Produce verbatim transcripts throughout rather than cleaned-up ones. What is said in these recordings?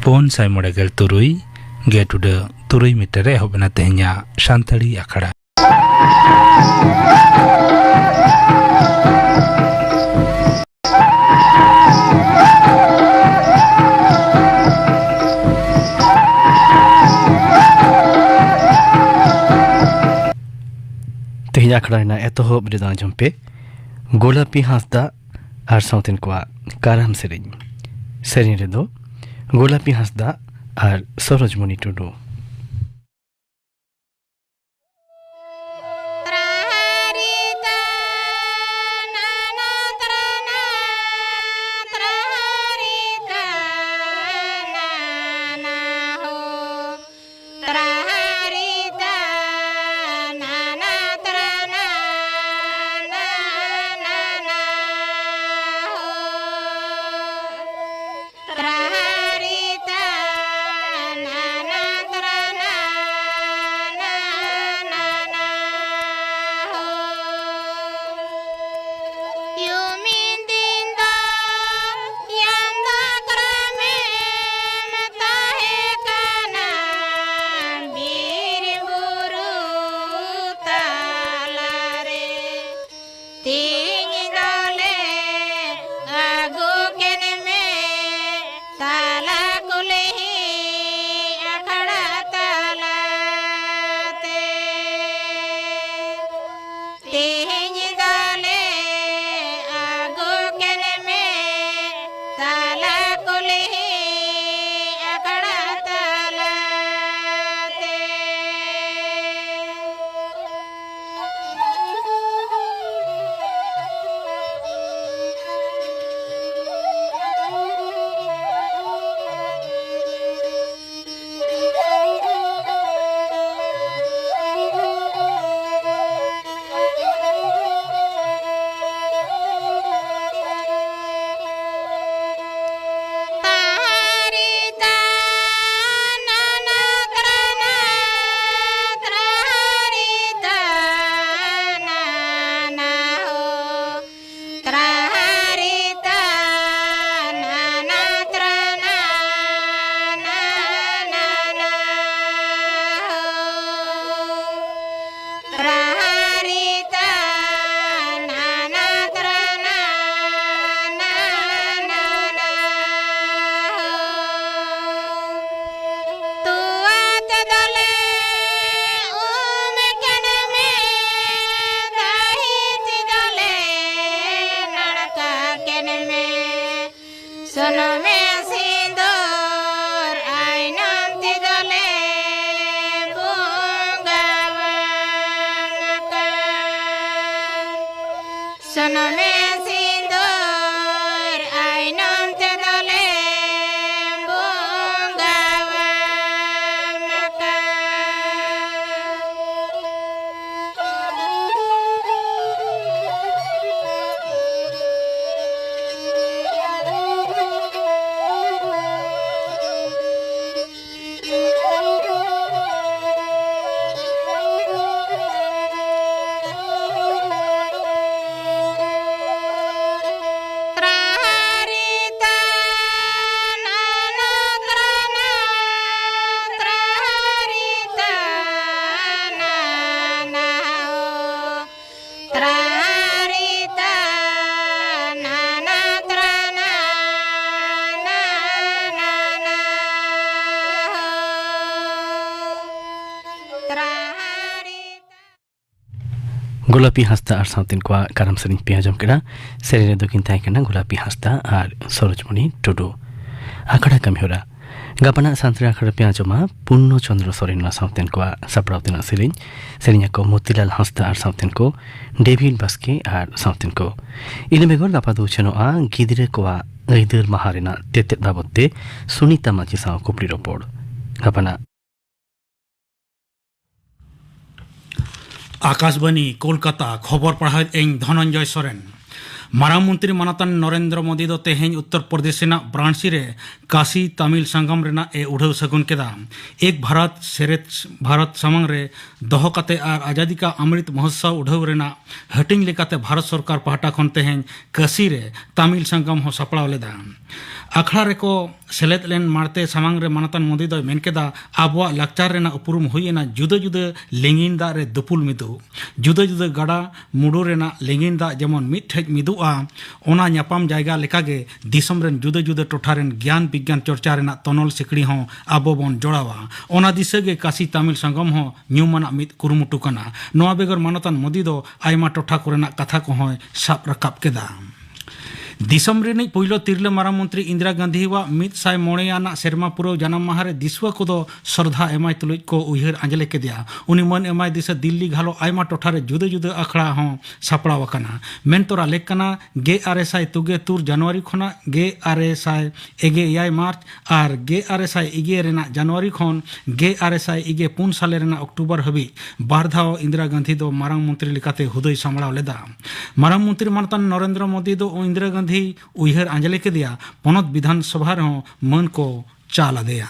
ᱯᱩᱱ ᱥᱟᱭ ᱢᱚᱬᱮ ᱜᱮᱞ ᱛᱩᱨᱩᱭ ᱜᱮᱴ ᱩᱰᱟᱹ ᱛᱩᱨᱩᱭ ᱢᱤᱴᱟᱨ ᱨᱮ ᱮᱦᱚᱵ ᱮᱱᱟ ᱛᱮᱦᱮᱧᱟᱜ ᱥᱟᱱᱛᱟᱲᱤ ᱟᱠᱷᱲᱟ᱾ ᱛᱮᱦᱮᱧ ᱟᱠᱷᱲᱟ ᱨᱮᱱᱟᱜ ᱮᱛᱚᱦᱚᱵ ᱨᱮᱫᱚ ᱟᱸᱡᱚᱢ ᱯᱮ ᱜᱳᱞᱟᱯᱤ ᱦᱟᱸᱥᱫᱟ ᱟᱨ ᱥᱟᱶᱛᱮᱱ ᱠᱚᱣᱟᱜ ᱠᱟᱨᱟᱢ ᱥᱮᱨᱮᱧ᱾ ᱥᱮᱨᱮᱧ ᱨᱮᱫᱚ ᱜᱳᱞᱟᱯᱤ ᱦᱟᱸᱥᱫᱟ ᱟᱨ ᱥᱚᱨᱳᱡᱽᱢᱚᱱᱤ ᱴᱩᱰᱩ᱾ ᱜᱳᱞᱟᱯᱤ ᱦᱟᱸᱥᱫᱟ ᱟᱨ ᱥᱟᱶᱛᱮᱱ ᱠᱚᱣᱟᱜ ᱠᱟᱨᱟᱢ ᱥᱮᱨᱮᱧ ᱯᱮ ᱟᱸᱡᱚᱢ ᱠᱮᱫᱟ᱾ ᱥᱮᱨᱮᱧ ᱨᱮᱫᱚ ᱠᱤᱱ ᱛᱟᱦᱮᱸ ᱠᱟᱱᱟ ᱜᱳᱞᱟᱯᱤ ᱦᱟᱸᱥᱫᱟ ᱟᱨ ᱥᱚᱨᱳᱡᱽᱢᱚᱱᱤ ᱴᱩᱰᱩ᱾ ᱟᱠᱷᱲᱟ ᱠᱟᱹᱢᱤᱦᱚᱨᱟ᱾ ᱜᱟᱯᱟᱱᱟᱜ ᱥᱟᱱᱛᱟᱲ ᱟᱠᱷᱲᱟ ᱨᱮᱯᱮ ᱟᱸᱡᱚᱢᱟ ᱯᱩᱨᱱᱚ ᱪᱚᱸᱫᱽᱨᱚ ᱥᱚᱨᱮᱱ ᱟᱨ ᱥᱟᱶᱛᱮᱱ ᱠᱚᱣᱟᱜ ᱥᱟᱯᱲᱟᱣ ᱛᱮᱱᱟᱜ ᱥᱮᱨᱮᱧ᱾ ᱥᱮᱨᱮᱧ ᱟᱠᱚ ᱢᱚᱛᱤᱞᱟᱞ ᱦᱟᱸᱥᱫᱟ ᱟᱨ ᱥᱟᱶᱛᱮᱱ ᱠᱚ, ᱰᱮᱵᱷᱤᱰ ᱵᱟᱥᱠᱮ ᱟᱨ ᱥᱟᱶᱛᱮᱱ ᱠᱚ᱾ ᱤᱱᱟᱹ ᱵᱮᱜᱚᱨ ᱜᱟᱯᱟ ᱫᱚ ᱩᱪᱷᱟᱹᱱᱚᱜᱼᱟ ᱜᱤᱫᱽᱨᱟᱹ ᱠᱚᱣᱟᱜ ᱟᱹᱭᱫᱟᱹᱨ ᱢᱟᱦᱟ ᱨᱮᱱᱟᱜ ᱛᱮᱛᱮᱫ ᱵᱟᱵᱚᱫ ᱛᱮ ᱥᱩᱱᱤᱛᱟ ᱢᱟᱹᱡᱷᱤ ᱥᱟᱶ ᱠᱩᱠᱞᱤ ᱨᱚᱯᱚᱲ᱾ ᱜᱟᱯᱟᱱᱟᱜ ᱟᱠᱟᱥᱵᱟᱱᱤ ᱠᱳᱞᱠᱟᱛᱟ, ᱠᱷᱚᱵᱚᱨ ᱯᱟᱲᱦᱟᱣᱮᱫ ᱟᱹᱧ ᱫᱷᱚᱱᱚᱱᱡᱚᱭ ᱥᱚᱨᱮᱱ᱾ ᱢᱟᱨᱟᱝ ᱢᱚᱱᱛᱨᱤ ᱢᱟᱱᱚᱛᱟᱱ ᱱᱚᱨᱮᱱᱫᱨᱚ ᱢᱳᱫᱤ ᱫᱚ ᱛᱮᱦᱮᱧ ᱩᱛᱛᱚᱨ ᱯᱨᱚᱫᱮᱥ ᱨᱮᱱᱟᱜ ᱵᱨᱟᱱᱥᱤ ᱨᱮ ᱠᱟᱥᱤ ᱛᱟᱢᱤᱞ ᱥᱚᱝᱜᱚᱢ ᱨᱮᱱᱟᱜ ᱮ ᱩᱰᱷᱟᱹᱣ ᱥᱟᱹᱜᱩᱱ ᱠᱮᱫᱟ᱾ ᱮᱠ ᱵᱷᱟᱨᱚᱛ ᱥᱮᱨᱮᱛ ᱵᱷᱟᱨᱚᱛ ᱥᱟᱢᱟᱝ ᱨᱮ ᱫᱚᱦᱚ ᱠᱟᱛᱮ ᱟᱨ ᱟᱡᱟᱫᱤ ᱠᱟ ᱚᱢᱨᱤᱛ ᱢᱚᱦᱳᱛᱥᱚᱵ ᱩᱰᱷᱟᱹᱣ ᱨᱮᱱᱟᱜ ᱦᱟᱹᱴᱤᱧ ᱞᱮᱠᱟᱛᱮ ᱵᱷᱟᱨᱚᱛ ᱥᱚᱨᱠᱟᱨ ᱯᱟᱦᱴᱟ ᱠᱷᱚᱱ ᱛᱮᱦᱮᱧ ᱠᱟᱥᱤ ᱨᱮ ᱛᱟᱢᱤᱞ ᱥᱚᱝᱜᱚᱢ ᱦᱚᱸ ᱥᱟᱯᱲᱟᱣ ᱞᱮᱫᱟ᱾ ᱟᱠᱷᱲᱟ ᱨᱮᱠᱚ ᱥᱮᱞᱮᱫ ᱞᱮᱱ ᱢᱟᱲᱛᱮ ᱥᱟᱢᱟᱝ ᱨᱮ ᱢᱟᱱᱚᱛᱟᱱ ᱢᱳᱫᱤ ᱫᱚᱭ ᱢᱮᱱ ᱠᱮᱫᱟ, ᱟᱵᱚᱣᱟᱜ ᱞᱟᱠᱪᱟᱨ ᱨᱮᱱᱟᱜ ᱩᱯᱨᱩᱢ ᱦᱩᱭ ᱮᱱᱟ ᱡᱩᱫᱟᱹ ᱡᱩᱫᱟᱹ ᱞᱤᱸᱜᱤᱱ ᱫᱟᱜ ᱨᱮ ᱫᱩᱯᱩᱞ ᱢᱤᱫᱩᱜ, ᱡᱩᱫᱟᱹ ᱡᱩᱫᱟᱹ ᱜᱟᱰᱟ ᱢᱩᱰᱩ ᱨᱮᱱᱟᱜ ᱞᱤᱸᱜᱤᱱ ᱫᱟᱜ ᱡᱮᱢᱚᱱ ᱢᱤᱫ ᱴᱷᱮᱡ ᱢᱤᱫᱩᱜᱼᱟ, ᱚᱱᱟ ᱧᱟᱯᱟᱢ ᱡᱟᱭᱜᱟ ᱞᱮᱠᱟᱜᱮ ᱫᱤᱥᱚᱢ ᱨᱮᱱ ᱡᱩᱫᱟᱹ ᱡᱩᱫᱟᱹ ᱴᱚᱴᱷᱟ ᱨᱮᱱ ᱜᱮᱭᱟᱱ ᱵᱤᱜᱽᱜᱟᱱ ᱪᱚᱨᱪᱟ ᱨᱮᱱᱟᱜ ᱛᱚᱱᱚᱞ ᱥᱤᱠᱲᱤ ᱦᱚᱸ ᱟᱵᱚ ᱵᱚᱱ ᱡᱚᱲᱟᱣᱟ᱾ ᱚᱱᱟ ᱫᱤᱥᱟᱹ ᱜᱮ ᱠᱟᱥᱤ ᱛᱟᱢᱤᱞ ᱥᱚᱝᱜᱚᱢ ᱦᱚᱸ ᱧᱩᱢᱟᱱᱟᱜ ᱢᱤᱫ ᱠᱩᱨᱩᱢᱩᱴᱩ ᱠᱟᱱᱟ᱾ ᱱᱚᱣᱟ ᱵᱮᱜᱚᱨ ᱢᱟᱱᱚᱛᱟᱱ ᱢᱳᱫᱤ ᱫᱚ ᱟᱭᱢᱟ ᱴᱚᱴᱷᱟ ᱠᱚᱨᱮᱱᱟᱜ ᱠᱟᱛᱷᱟ ᱠᱚᱦᱚᱸᱭ ᱥᱟᱵ ᱨᱟᱠᱟᱵ ᱠᱮᱫᱟ᱾ ᱫᱤᱥᱚᱢ ᱨᱤᱱᱤᱡ ᱯᱩᱭᱞᱩ ᱛᱤᱨᱞᱟᱹ ᱢᱟᱨᱟᱝ ᱢᱚᱱᱛᱨᱤ ᱤᱱᱫᱤᱨᱟ ᱜᱟᱱᱫᱷᱤᱣᱟᱜ ᱢᱤᱫ ᱥᱟᱭ ᱢᱚᱬᱮ ᱟᱱᱟᱜ ᱥᱮᱨᱢᱟ ᱯᱩᱨᱟᱹᱣ ᱡᱟᱱᱟᱢ ᱢᱟᱦᱟ ᱨᱮ ᱫᱤᱥᱩᱣᱟᱹ ᱠᱚᱫᱚ ᱥᱨᱚᱫᱷᱟ ᱮᱢᱟᱭ ᱛᱩᱞᱩᱡ ᱠᱚ ᱩᱭᱦᱟᱹᱨ ᱟᱸᱡᱽᱞᱮ ᱠᱮᱫᱮᱭᱟ᱾ ᱩᱱᱤ ᱢᱟᱹᱱ ᱮᱢᱟᱭ ᱫᱤᱥᱟᱹ ᱫᱤᱞᱞᱤ ᱜᱷᱟᱞᱚ ᱟᱭᱢᱟ ᱴᱚᱴᱷᱟ ᱨᱮ ᱡᱩᱫᱟᱹ ᱡᱩᱫᱟᱹ ᱟᱠᱷᱲᱟ ᱦᱚᱸ ᱥᱟᱯᱲᱟᱣ ᱟᱠᱟᱱᱟ᱾ ᱢᱮᱱ ᱛᱚᱨᱟ ᱞᱮᱠ ᱠᱟᱱᱟ, ᱜᱮ ᱟᱨᱮ ᱥᱟᱭ ᱛᱩᱜᱮ ᱛᱩᱨ ᱡᱟᱱᱩᱣᱟᱨᱤ ᱠᱷᱚᱱᱟᱜ ᱜᱮ ᱟᱨᱮ ᱥᱟᱭ ᱮᱜᱮ ᱮᱭᱟᱭ ᱢᱟᱨᱪ ᱟᱨ ᱜᱮ ᱟᱨᱮ ᱥᱟᱭ ᱮᱜᱮ ᱨᱮᱱᱟᱜ ᱡᱟᱱᱩᱣᱟᱨᱤ ᱠᱷᱚᱱ ᱜᱮ ᱟᱨᱮ ᱥᱟᱭ ᱮᱜᱮ ᱯᱩᱱ ᱥᱟᱞᱮ ᱨᱮᱱᱟᱜ ᱚᱠᱴᱳᱵᱚᱨ ᱦᱟᱹᱵᱤᱡ ᱵᱟᱨ ᱫᱷᱟᱣ ᱤᱱᱫᱤᱨᱟ ᱜᱟᱱᱫᱷᱤ ᱫᱚ ᱢᱟᱨᱟᱝ ᱢᱚᱱᱛᱨᱤ ᱞᱮᱠᱟᱛᱮ ᱦᱩᱫᱟᱹᱭ ᱥᱟᱢᱵᱲᱟᱣ ᱞᱮᱫᱟ᱾ ᱢᱟᱨᱟᱝ ᱢᱚᱱᱛᱨᱤ ᱢᱟᱱᱚᱛᱟᱱ ᱱᱚᱨᱮᱱᱫᱨᱚ ᱢᱳᱫᱤ ᱫᱚ ᱤᱱᱫᱤᱨᱟ ᱜᱟᱱᱫᱷᱤ ᱩᱭᱦᱟᱹᱨ ᱟᱸᱡᱽᱞᱮ ᱠᱮᱫᱮᱭᱟ᱾ ᱯᱚᱱᱚᱛ ᱵᱤᱫᱷᱟᱱ ᱥᱚᱵᱷᱟ ᱨᱮᱦᱚᱸ ᱢᱟᱹᱱ ᱠᱚ ᱪᱟᱞ ᱟᱫᱮᱭᱟ᱾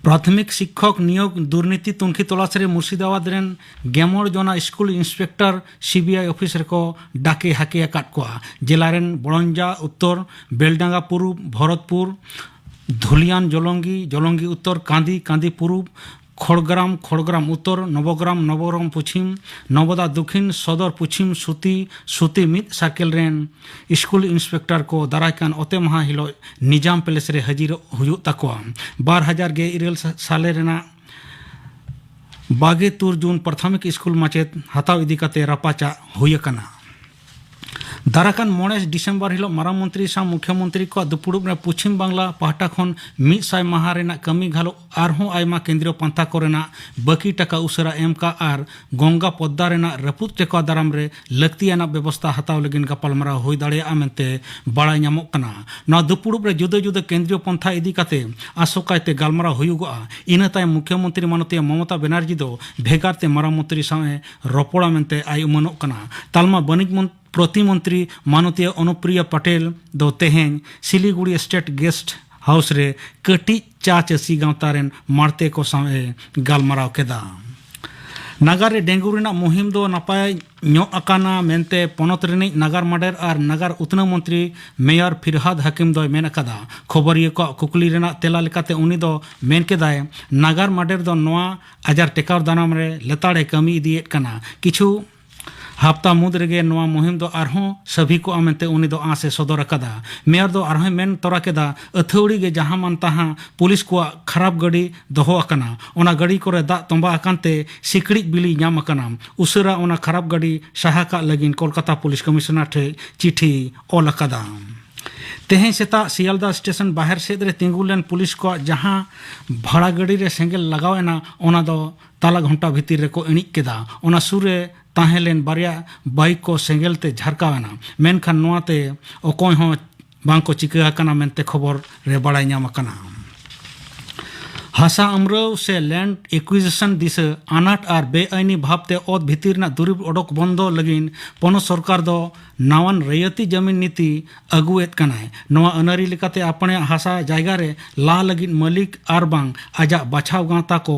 ᱯᱨᱟᱛᱷᱚᱢᱤᱠ ᱥᱤᱠᱠᱷᱚᱠ ᱱᱤᱭᱳᱜᱽ ᱫᱩᱨᱱᱤᱛᱤ ᱛᱩᱱᱠᱷᱤ ᱛᱚᱞᱟᱥ ᱨᱮ ᱢᱩᱨᱥᱤᱫᱟᱵᱟᱫᱽ ᱨᱮᱱ ᱜᱮᱢᱚᱬ ᱡᱚᱱᱟ ᱥᱠᱩᱞ ᱤᱱᱥᱯᱮᱠᱴᱚᱨ ᱥᱤᱵᱤᱟᱭ ᱚᱯᱷᱤᱥ ᱨᱮᱠᱚ ᱰᱟᱠᱮ ᱦᱟᱠᱮ ᱟᱠᱟᱫ ᱠᱚᱣᱟ᱾ ᱡᱮᱞᱟ ᱨᱮᱱ ᱵᱚᱲᱚᱧᱡᱟ ᱩᱛᱛᱚᱨ, ᱵᱮᱞᱰᱟᱸᱜᱟ ᱯᱩᱨᱩᱵ, ᱵᱷᱚᱨᱚᱛᱯᱩᱨ, ᱫᱷᱩᱞᱤᱭᱟᱱ ᱡᱚᱞᱚᱝᱜᱤ, ᱡᱚᱞᱚᱝᱜᱤ ᱩᱛᱛᱚᱨ, ᱠᱟᱸᱫᱤ, ᱠᱟᱸᱫᱤ ᱯᱩᱨᱩᱵ, ᱠᱷᱚᱲᱜᱨᱟᱢ, ᱠᱷᱚᱲᱜᱨᱟᱢ ᱩᱛᱛᱚᱨ, ᱱᱚᱵᱚᱜᱨᱟᱢ, ᱱᱚᱵᱚᱜᱨᱟᱢ ᱯᱚᱪᱷᱤᱢ, ᱱᱚᱵᱚᱫᱟ ᱫᱚᱠᱷᱤᱱ, ᱥᱚᱫᱚᱨ ᱯᱚᱪᱷᱤᱢ, ᱥᱩᱛᱤ, ᱥᱩᱛᱤ ᱢᱤᱫ ᱥᱟᱨᱠᱮᱞ ᱨᱮᱱ ᱥᱠᱩᱞ ᱤᱱᱥᱯᱮᱠᱴᱚᱨ ᱠᱚ ᱫᱟᱨᱟᱭ ᱠᱟᱱ ᱚᱛᱮ ᱢᱟᱦᱟ ᱦᱤᱞᱳᱜ ᱱᱤᱡᱟᱢ ᱯᱮᱞᱮᱥ ᱨᱮ ᱦᱟᱹᱡᱤᱨᱚᱜ ᱦᱩᱭᱩᱜ ᱛᱟᱠᱚᱣᱟ᱾ ᱵᱟᱨ ᱦᱟᱡᱟᱨ ᱜᱮᱞ ᱤᱨᱟᱹᱞ ᱥᱟ-, ᱥᱟᱞᱮ ᱨᱮᱱᱟᱜ ᱵᱟᱜᱮ ᱛᱩᱨ ᱡᱩᱱ ᱯᱨᱟᱛᱷᱚᱢᱤᱠ ᱥᱠᱩᱞ ᱢᱟᱪᱮᱫ ᱦᱟᱛᱟᱣ ᱤᱫᱤ ᱠᱟᱛᱮ ᱨᱟᱯᱟᱪᱟᱜ ᱦᱩᱭ ᱟᱠᱟᱱᱟ᱾ ᱫᱟᱨᱟᱠᱟᱱ ᱢᱚᱬᱮ ᱰᱤᱥᱮᱢᱵᱚᱨ ᱦᱤᱞᱚᱜ ᱢᱟᱨᱟᱝ ᱢᱚᱱᱛᱨᱤ ᱥᱟᱶ ᱢᱩᱠᱷᱭᱚᱢᱚᱱᱛᱨᱤ ᱠᱚᱣᱟᱜ ᱫᱩᱯᱩᱲᱩᱵ ᱨᱮ ᱯᱚᱪᱷᱤᱢ ᱵᱟᱝᱞᱟ ᱯᱟᱦᱴᱟ ᱠᱷᱚᱱ ᱢᱤᱫ ᱥᱟᱭ ᱢᱟᱦᱟ ᱨᱮᱱᱟᱜ ᱠᱟᱹᱢᱤ ᱜᱷᱟᱞᱚᱜ ᱟᱨᱦᱚᱸ ᱟᱭᱢᱟ ᱠᱮᱱᱫᱨᱤᱭᱚ ᱯᱟᱱᱛᱷᱟ ᱠᱚᱨᱮᱱᱟᱜ ᱵᱟᱹᱠᱤ ᱴᱟᱠᱟ ᱩᱥᱟᱹᱨᱟ ᱮᱢ ᱠᱟᱜ ᱟᱨ ᱜᱚᱝᱜᱟ ᱯᱚᱫᱽᱫᱟ ᱨᱮᱱᱟᱜ ᱨᱟᱹᱯᱩᱫ ᱴᱮᱠᱟᱣ ᱫᱟᱨᱟᱢ ᱨᱮ ᱞᱟᱹᱠᱛᱤᱭᱟᱱᱟᱜ ᱵᱮᱵᱚᱥᱛᱷᱟ ᱦᱟᱛᱟᱣ ᱞᱟᱹᱜᱤᱫ ᱜᱟᱯᱟᱞᱢᱟᱨᱟᱣ ᱦᱩᱭ ᱫᱟᱲᱮᱭᱟᱜᱼᱟ ᱢᱮᱱᱛᱮ ᱵᱟᱲᱟᱭ ᱧᱟᱢᱚᱜ ᱠᱟᱱᱟ᱾ ᱱᱚᱣᱟ ᱫᱩᱯᱩᱲᱩᱵ ᱨᱮ ᱡᱩᱫᱟᱹ ᱡᱩᱫᱟᱹ ᱠᱮᱱᱫᱨᱤᱭᱚ ᱯᱟᱱᱛᱷᱟ ᱤᱫᱤ ᱠᱟᱛᱮ ᱟᱥᱚᱠᱟᱭᱛᱮ ᱜᱟᱞᱢᱟᱨᱟᱣ ᱦᱩᱭᱩᱜᱚᱜᱼᱟ᱾ ᱤᱱᱟᱹ ᱛᱟᱭᱚᱢ ᱢᱩᱠᱷᱭᱚᱢᱚᱱᱛᱨᱤ ᱢᱟᱱᱚᱛᱤᱭᱟᱹ ᱢᱚᱢᱚᱛᱟ ᱵᱮᱱᱟᱨᱡᱤ ᱫᱚ ᱵᱷᱮᱜᱟᱨ ᱛᱮ ᱢᱟᱨᱟᱝ ᱢᱚᱱᱛᱨᱤ ᱥᱟᱶ ᱮ ᱨᱚᱯᱚᱲᱟ ᱢᱮᱱᱛᱮ ᱟᱭ ᱩᱢᱟᱹᱱᱚᱜ ᱠᱟᱱᱟ᱾ ᱛᱟᱞᱢᱟ ᱵᱟᱹᱱᱤᱡᱽ ᱢᱚᱱ-, ᱯᱨᱚᱛᱤᱢᱚᱱᱛᱨᱤ ᱢᱟᱱᱚᱛᱤᱭᱟᱹ ᱚᱱᱩᱯᱨᱤᱭᱟ ᱯᱟᱴᱮᱞ ᱫᱚ ᱛᱮᱦᱮᱧ ᱥᱤᱞᱤᱜᱩᱲᱤ ᱥᱴᱮᱴ ᱜᱮᱥᱴ ᱦᱟᱣᱩᱥ ᱨᱮ ᱠᱟᱹᱴᱤᱡ ᱪᱟ ᱪᱟᱹᱥᱤ ᱜᱟᱶᱛᱟ ᱨᱮᱱ ᱢᱟᱲᱛᱮ ᱠᱚ ᱥᱟᱶ ᱮ ᱜᱟᱞᱢᱟᱨᱟᱣ ᱠᱮᱫᱟ᱾ ᱱᱟᱜᱟᱨ ᱨᱮ ᱰᱮᱝᱜᱩ ᱨᱮᱱᱟᱜ ᱢᱩᱦᱤᱢ ᱫᱚ ᱱᱟᱯᱟᱭ ᱧᱚᱜ ᱟᱠᱟᱱᱟ ᱢᱮᱱᱛᱮ ᱯᱚᱱᱚᱛ ᱨᱤᱱᱤᱡ ᱱᱟᱜᱟᱨ ᱢᱟᱰᱮᱨ ᱟᱨ ᱱᱟᱜᱟᱨ ᱩᱛᱱᱟᱹᱣ ᱢᱚᱱᱛᱨᱤ ᱢᱮᱭᱚᱨ ᱯᱷᱤᱨᱦᱟᱫ ᱦᱟᱠᱤᱢ ᱫᱚᱭ ᱢᱮᱱ ᱟᱠᱟᱫᱟ᱾ ᱠᱷᱚᱵᱚᱨᱤᱭᱟᱹ ᱠᱚᱣᱟᱜ ᱠᱩᱠᱞᱤ ᱨᱮᱱᱟᱜ ᱛᱮᱞᱟ ᱞᱮᱠᱟᱛᱮ ᱩᱱᱤ ᱫᱚ ᱢᱮᱱ ᱠᱮᱫᱟᱭ, ᱱᱟᱜᱟᱨ ᱢᱟᱰᱮᱨ ᱫᱚ ᱱᱚᱣᱟ ᱟᱡᱟᱨ ᱴᱮᱠᱟᱣ ᱫᱟᱨᱟᱢ ᱨᱮ ᱞᱮᱛᱟᱲ ᱮ ᱠᱟᱹᱢᱤ ᱤᱫᱤᱭᱮᱫ ᱠᱟᱱᱟ᱾ ᱠᱤᱪᱷᱩ ᱦᱟᱯᱛᱟ ᱢᱩᱫᱽ ᱨᱮᱜᱮ ᱱᱚᱣᱟ ᱢᱩᱦᱤᱢ ᱫᱚ ᱟᱨᱦᱚᱸ ᱥᱟᱹᱵᱷᱤ ᱠᱚᱜᱼᱟ ᱢᱮᱱᱛᱮ ᱩᱱᱤ ᱫᱚ ᱟᱸᱥ ᱮ ᱥᱚᱫᱚᱨ ᱟᱠᱟᱫᱟ᱾ ᱢᱮᱭᱚᱨ ᱫᱚ ᱟᱨᱦᱚᱸᱭ ᱢᱮᱱ ᱛᱚᱨᱟ ᱠᱮᱫᱟ, ᱟᱹᱛᱷᱟᱹᱣᱲᱤ ᱜᱮ ᱡᱟᱦᱟᱸ ᱢᱟᱱ ᱛᱟᱦᱟᱸ ᱯᱩᱞᱤᱥ ᱠᱚᱣᱟᱜ ᱠᱷᱟᱨᱟᱯ ᱜᱟᱹᱰᱤ ᱫᱚᱦᱚ ᱟᱠᱟᱱᱟ᱾ ᱚᱱᱟ ᱜᱟᱹᱰᱤ ᱠᱚᱨᱮ ᱫᱟᱜ ᱛᱚᱸᱵᱟ ᱟᱠᱟᱱ ᱛᱮ ᱥᱤᱠᱲᱤᱡ ᱵᱤᱞᱤ ᱧᱟᱢ ᱟᱠᱟᱱᱟ᱾ ᱩᱥᱟᱹᱨᱟ ᱚᱱᱟ ᱠᱷᱟᱨᱟᱯ ᱜᱟᱹᱰᱤ ᱥᱟᱦᱟ ᱠᱟᱜ ᱞᱟᱹᱜᱤᱫ ᱠᱳᱞᱠᱟᱛᱟ ᱯᱩᱞᱤᱥ ᱠᱚᱢᱤᱥᱚᱱᱟᱨ ᱴᱷᱮᱱ ᱪᱤᱴᱷᱤ ᱚᱞ ᱟᱠᱟᱫᱟ᱾ ᱛᱮᱦᱮᱧ ᱥᱮᱛᱟᱜ ᱥᱤᱭᱟᱞᱫᱟ ᱥᱴᱮᱥᱚᱱ ᱵᱟᱦᱮᱨ ᱥᱮᱫ ᱨᱮ ᱛᱤᱸᱜᱩ ᱞᱮᱱ ᱯᱩᱞᱤᱥ ᱠᱚᱣᱟᱜ ᱡᱟᱦᱟᱸ ᱵᱷᱟᱲᱟ ᱜᱟᱹᱰᱤ ᱨᱮ ᱥᱮᱸᱜᱮᱞ ᱞᱟᱜᱟᱣ ᱮᱱᱟ, ᱚᱱᱟ ᱫᱚ ᱛᱟᱞᱟ ᱜᱷᱚᱱᱴᱟ ᱵᱷᱤᱛᱤᱨ ᱨᱮᱠᱚ ᱤᱬᱤᱡ ᱠᱮᱫᱟ᱾ ᱚᱱᱟ ᱥᱩᱨ ᱨᱮ ᱛᱟᱦᱮᱸ ᱞᱮᱱ ᱵᱟᱨᱭᱟ ᱵᱟᱭᱤᱠ ᱠᱚ ᱥᱮᱸᱜᱮᱞ ᱛᱮ ᱡᱷᱟᱨᱠᱟᱣ ᱮᱱᱟ, ᱢᱮᱱᱠᱷᱟᱱ ᱱᱚᱣᱟ ᱛᱮ ᱚᱠᱚᱭ ᱦᱚᱸ ᱵᱟᱝ ᱠᱚ ᱪᱤᱠᱟᱹ ᱟᱠᱟᱱᱟ ᱢᱮᱱᱛᱮ ᱠᱷᱚᱵᱚᱨ ᱨᱮ ᱵᱟᱲᱟᱭ ᱧᱟᱢ ᱟᱠᱟᱱᱟ᱾ ᱦᱟᱥᱟ ᱟᱢᱨᱟᱹᱣ ᱥᱮ land acquisition ᱫᱤᱥᱟᱹ ᱟᱱᱟᱴ ᱟᱨ ᱵᱮᱟᱭᱤᱱᱤ ᱵᱷᱟᱵᱽ ᱛᱮ ᱚᱛ ᱵᱷᱤᱛᱤᱨ ᱨᱮᱱᱟᱜ ᱫᱩᱨᱤᱵᱽ ᱚᱰᱚᱠ ᱵᱚᱱᱫᱚ ᱞᱟᱹᱜᱤᱫ ᱯᱚᱱᱚᱛ ᱥᱚᱨᱠᱟᱨ ᱫᱚ ᱱᱟᱣᱟᱱ ᱨᱟᱭᱟᱹᱛᱤ ᱡᱟᱹᱢᱤᱱ ᱱᱤᱛᱤ ᱟᱹᱜᱩᱭᱮᱫ ᱠᱟᱱᱟᱭ᱾ ᱱᱚᱣᱟ ᱟᱹᱱᱟᱹᱨᱤ ᱞᱮᱠᱟᱛᱮ ᱟᱯᱱᱟᱭᱟᱜ ᱦᱟᱥᱟ ᱡᱟᱭᱜᱟ ᱨᱮ ᱞᱟ ᱞᱟᱹᱜᱤᱫ ᱢᱟᱹᱞᱤᱠ ᱟᱨ ᱵᱟᱝ ᱟᱡᱟᱜ ᱵᱟᱪᱷᱟᱣ ᱜᱟᱶᱛᱟ ᱠᱚ